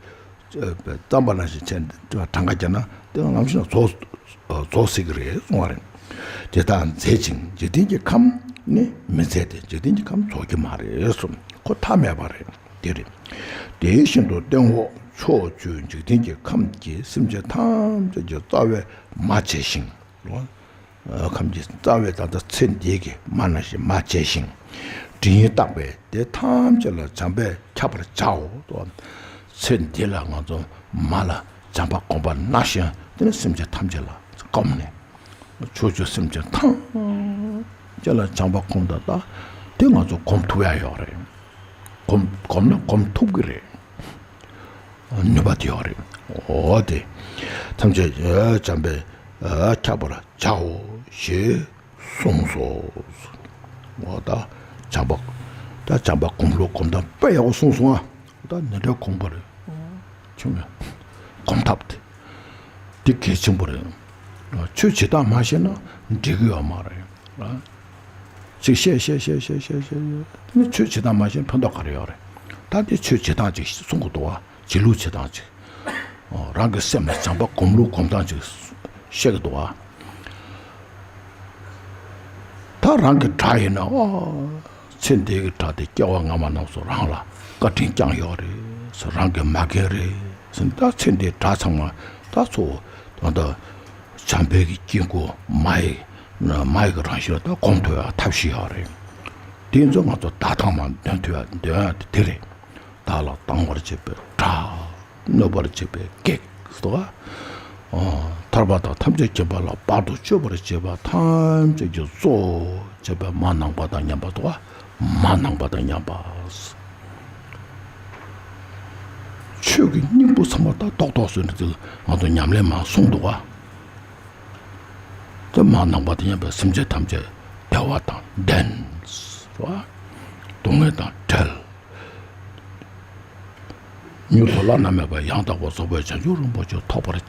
བརྩམས་པ་ནང་བཞིན་བྱས་གྲངས་ཀ་བརྒྱབ་ན་དེ་ནང་བཞིན་རྫོགས་རྫོགས་སྲིད་ཀྱི་རེད་གསུང་བ་རེད། དེ་དག་འཛད་ཅིང་འཇིག་རྟེན་གྱི་ཁམས་ནི་མི་འཛད་དེ་འཇིག་རྟེན་གྱི་ཁམས་རྫོགས་ཀྱི་མ་རེད་གསུངས། ཁོ་མཐའ་མེད་པ་རེད། དེ་རེད། དེ་བཞིན་དུ་སྟེང་འོག་ཕྱོགས་བཅུའི་འཇིག་རྟེན་གྱི་ཁམས་ཀྱི་སེམས་ཅན་ཐམས་ཅད་ཀྱི་རྩ་བའི་མ་བྱས་ཤིང་། ཁམས་ཀྱི་རྩ་བའི་ད་ལྟ་ཚེ་འདིའི་གི་མ་ནང་བཞིན་མ་བྱས་ཤིང་། འབྲིང་བཏགས་པས་དེ་ཐམས་ཅད་ལ་བྱམས་པས་ཁྱབ་པར་བྱའོ་དོ། ཚེ་འདི་ལ་ང་ཚོ་མ་ལ་བྱམས་པ་སྒོམ་པ་ནང་བཞིན་དེ་ནི་སེམས་ཅན་ཐམས་ཅད་ལ་སྒོམ་ནས། ཕྱོགས་བཅུའི་སེམས་ཅན་ཐམས་ཅད་ལ་བྱམས་པ་སྒོམ་ད་ལྟ་དེ་ང་ཚོ་སྒོམ་ཐུབ་ཡ་ཡོད་རེད། སྒོམ་སྒོམ་ན་སྒོམ་ཐུབ་ཀྱི་རེད། ནུས་པ་དེ་ཡོད་རེད། འོ་དེ། ཐམས་ཅད་བྱམས་པས་ཁྱབ་པར་བྱའོ་ཞེས་གསུངས་སོ། འོ་ད་བྱམས་པ། ད་བྱམས་པ་སྒོམ་ལུགས་སྒོམ་སྟངས་དཔེ་ཡག་པོ་གསུངས་སོང་ཨ། ད་འདི་འདྲ་སྒོམ་དགོས་རེད། ཆུང་ངུ་སྒོམ་ཐབས་དེ། འདི་གལ་ཆེན་པོ་རེད། ཆོས་བྱེད་སྟངས་མ་ཤེས་ན་འགྲིག་གི་ཡོད་མ་རེད། ཅིག་བཤད་བཤད་བཤད་བཤད་བཤད་བཤད། དེ་ནི་ཆོས་བྱེད་སྟངས་མ་ཤེས་ན་ཕན་ཐོགས་ག་རེ་ཡོད་རེད། ད་དེ་ཆོས་བྱེད་སྟངས་ཅིག་གསུང་གི་འདུག་བ། བྱེད་ལུགས་བྱེད་སྟངས་ཅིག། རང་གི་སེམས་ལ་བྱམས་པ་སྒོམ་ལུགས་སྒོམ་སྟངས་ཅིག་བཤད་ཀྱི་འདུག་བ། ད་རང་གི་དགྲ་ཡིན་ན་ཨོ། ཚེ་འདི་གི་དགྲ་དེ་སྐྱེ་བ་སྔ་མ་རྣམས་སུ་རང་ལ་བཀའ་དྲིན་བསྐྱངས་ཡོད་རེད་ཟེར། རང་གི་མ་རྒན་རེད་ཟེར། ད་ཚེ་འདིའི་དགྲ་ཚང་མ་ད་ཚོ་ད་ལྟ་བྱམས་པའི་གི་དཀྱིལ་འཁོར་མ་ཡི་མ་ཡི་གི་རང་བཞིན་ལ་ད་སྒོམ་ཐུབ་ཡ་ཐབས་ཤེས་ཡོད་རེད། དེ་ཚོ་ང་ཚོ་བདག་དང་མ་འདོན་ཐུབ་ཡ་འདོན་ཡ་དེ་དེ་རེད། བདག་ལ་སྡང་བར་བྱེད་པའི་དགྲ། གནོད་པར་བྱེད་པའི་བགེགས་སོ། ཐར་པ་དང་ཐམས་ཅད་མཁྱེན་པ་ལ་བར་དུ་གཅོད་པར་བྱེད་པ་ཐམས་ཅད་ཀྱི་གཙོ་བོ་བྱེད་པའི་མ་ནང་པ་དང་མཉམ་པ་དོ། མ་ནང་པ་དང་མཉམ་པ། ཆོས་ཀྱི་སྙིང་པོ་ཚང་མ་ད་རྡོག་རྡོག་བཟོས་ནས་ང་ཚོ་ཉམས་ལེན་མ་གསུངས་འདུག་བ། དེ་མ་ནང་པ་དང་མཉམ་པའི་སེམས་ཅན་ཐམས་ཅད་བདེ་བ་དང་ལྡན། སྡུག་བསྔལ་དང་བྲལ། མྱུར་དུ་བླ་ན་མེད་པ་ཡང་དག་པར་རྫོགས་པའི་བྱང་ཆུབ་རིན་པོ་ཆེ་ཐོབ་པར་བྱ།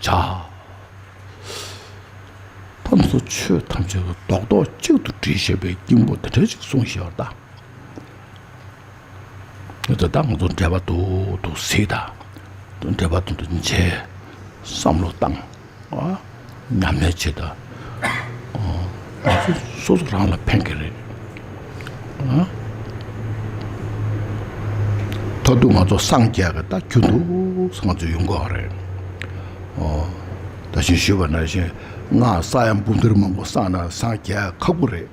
ཕར་ཚུར་ཆོས་ཐམས་ཅད་ཀྱི་རྡོག་རྡོག་གཅིག་ཏུ་སྒྲིལ་བྱེད་པའི་སྙིང་པོ་དེ་འདྲ་ཞིག་གསུངས་ཤག་ད། ད་ང་ཚོ་འབྲེལ་བ་འདུག་འདུག་གཟིགས་དང་། འབྲེལ་བ་འདུག་འདུག་མཇལ། བསམ་བློ་བཏང་། ཨ། ཉམས་ལེན་བྱེད་དང་། ཨ། ང་ཚོ་སོ་སོ་རང་ལ་ཕན་གྱི་རེད། ཨ། མཐར་ཐུག་ང་ཚོ་སངས་རྒྱས་ཀྱི་ད་རྒྱུ་འདུག་ང་ཚོ་ཡོང་གི་རེད། ཨ། ད་བཞིན་ཞུས་པ་ནང་བཞིན་སྔགས་ས་ཡ་འབུམ་སྡེར་མང་པོ་བསགས་ན་སངས་རྒྱས་ཁག་པོ་རེད།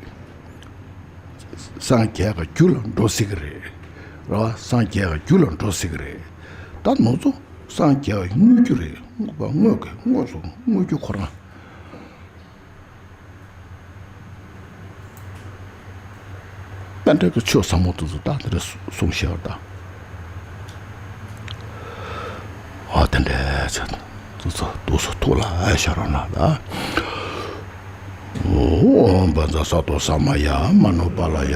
སངས་རྒྱས་ཀྱི་རྒྱུ་ལ་འགྲོ་སྲིད་ཀྱི་རེད། རེད་བ། སངས་རྒྱས་ཀྱི་རྒྱུ་ལ་འགྲོ་སྲིད་ཀྱི་རེད། ད་ནོར་འཚོ་སངས་རྒྱས་དངོས་རྒྱུ་རེད། དངོས་པ་དངོས་ཀྱི་དངོས་སུ་དངོས་རྒྱུ་ཁོ་རང་། དཔལ་ལྡན་གྱི་ཆོས་ཟབ་མོ་དེ་ཚོ་ད་དེ་འདྲ་གསུངས་བཞག་ད། ཨ་དེ་འདྲ་ཚེ་དེ་ཚོ་དུས་སུ་ཐུགས་ལ་ཨེ་ཤ་རོགས་གནང་ད། ཨོ་བཛྲ་ས་ཏྭ་ས་མ་ཡ་མ་ནུ་པཱ་ལ་ཡ།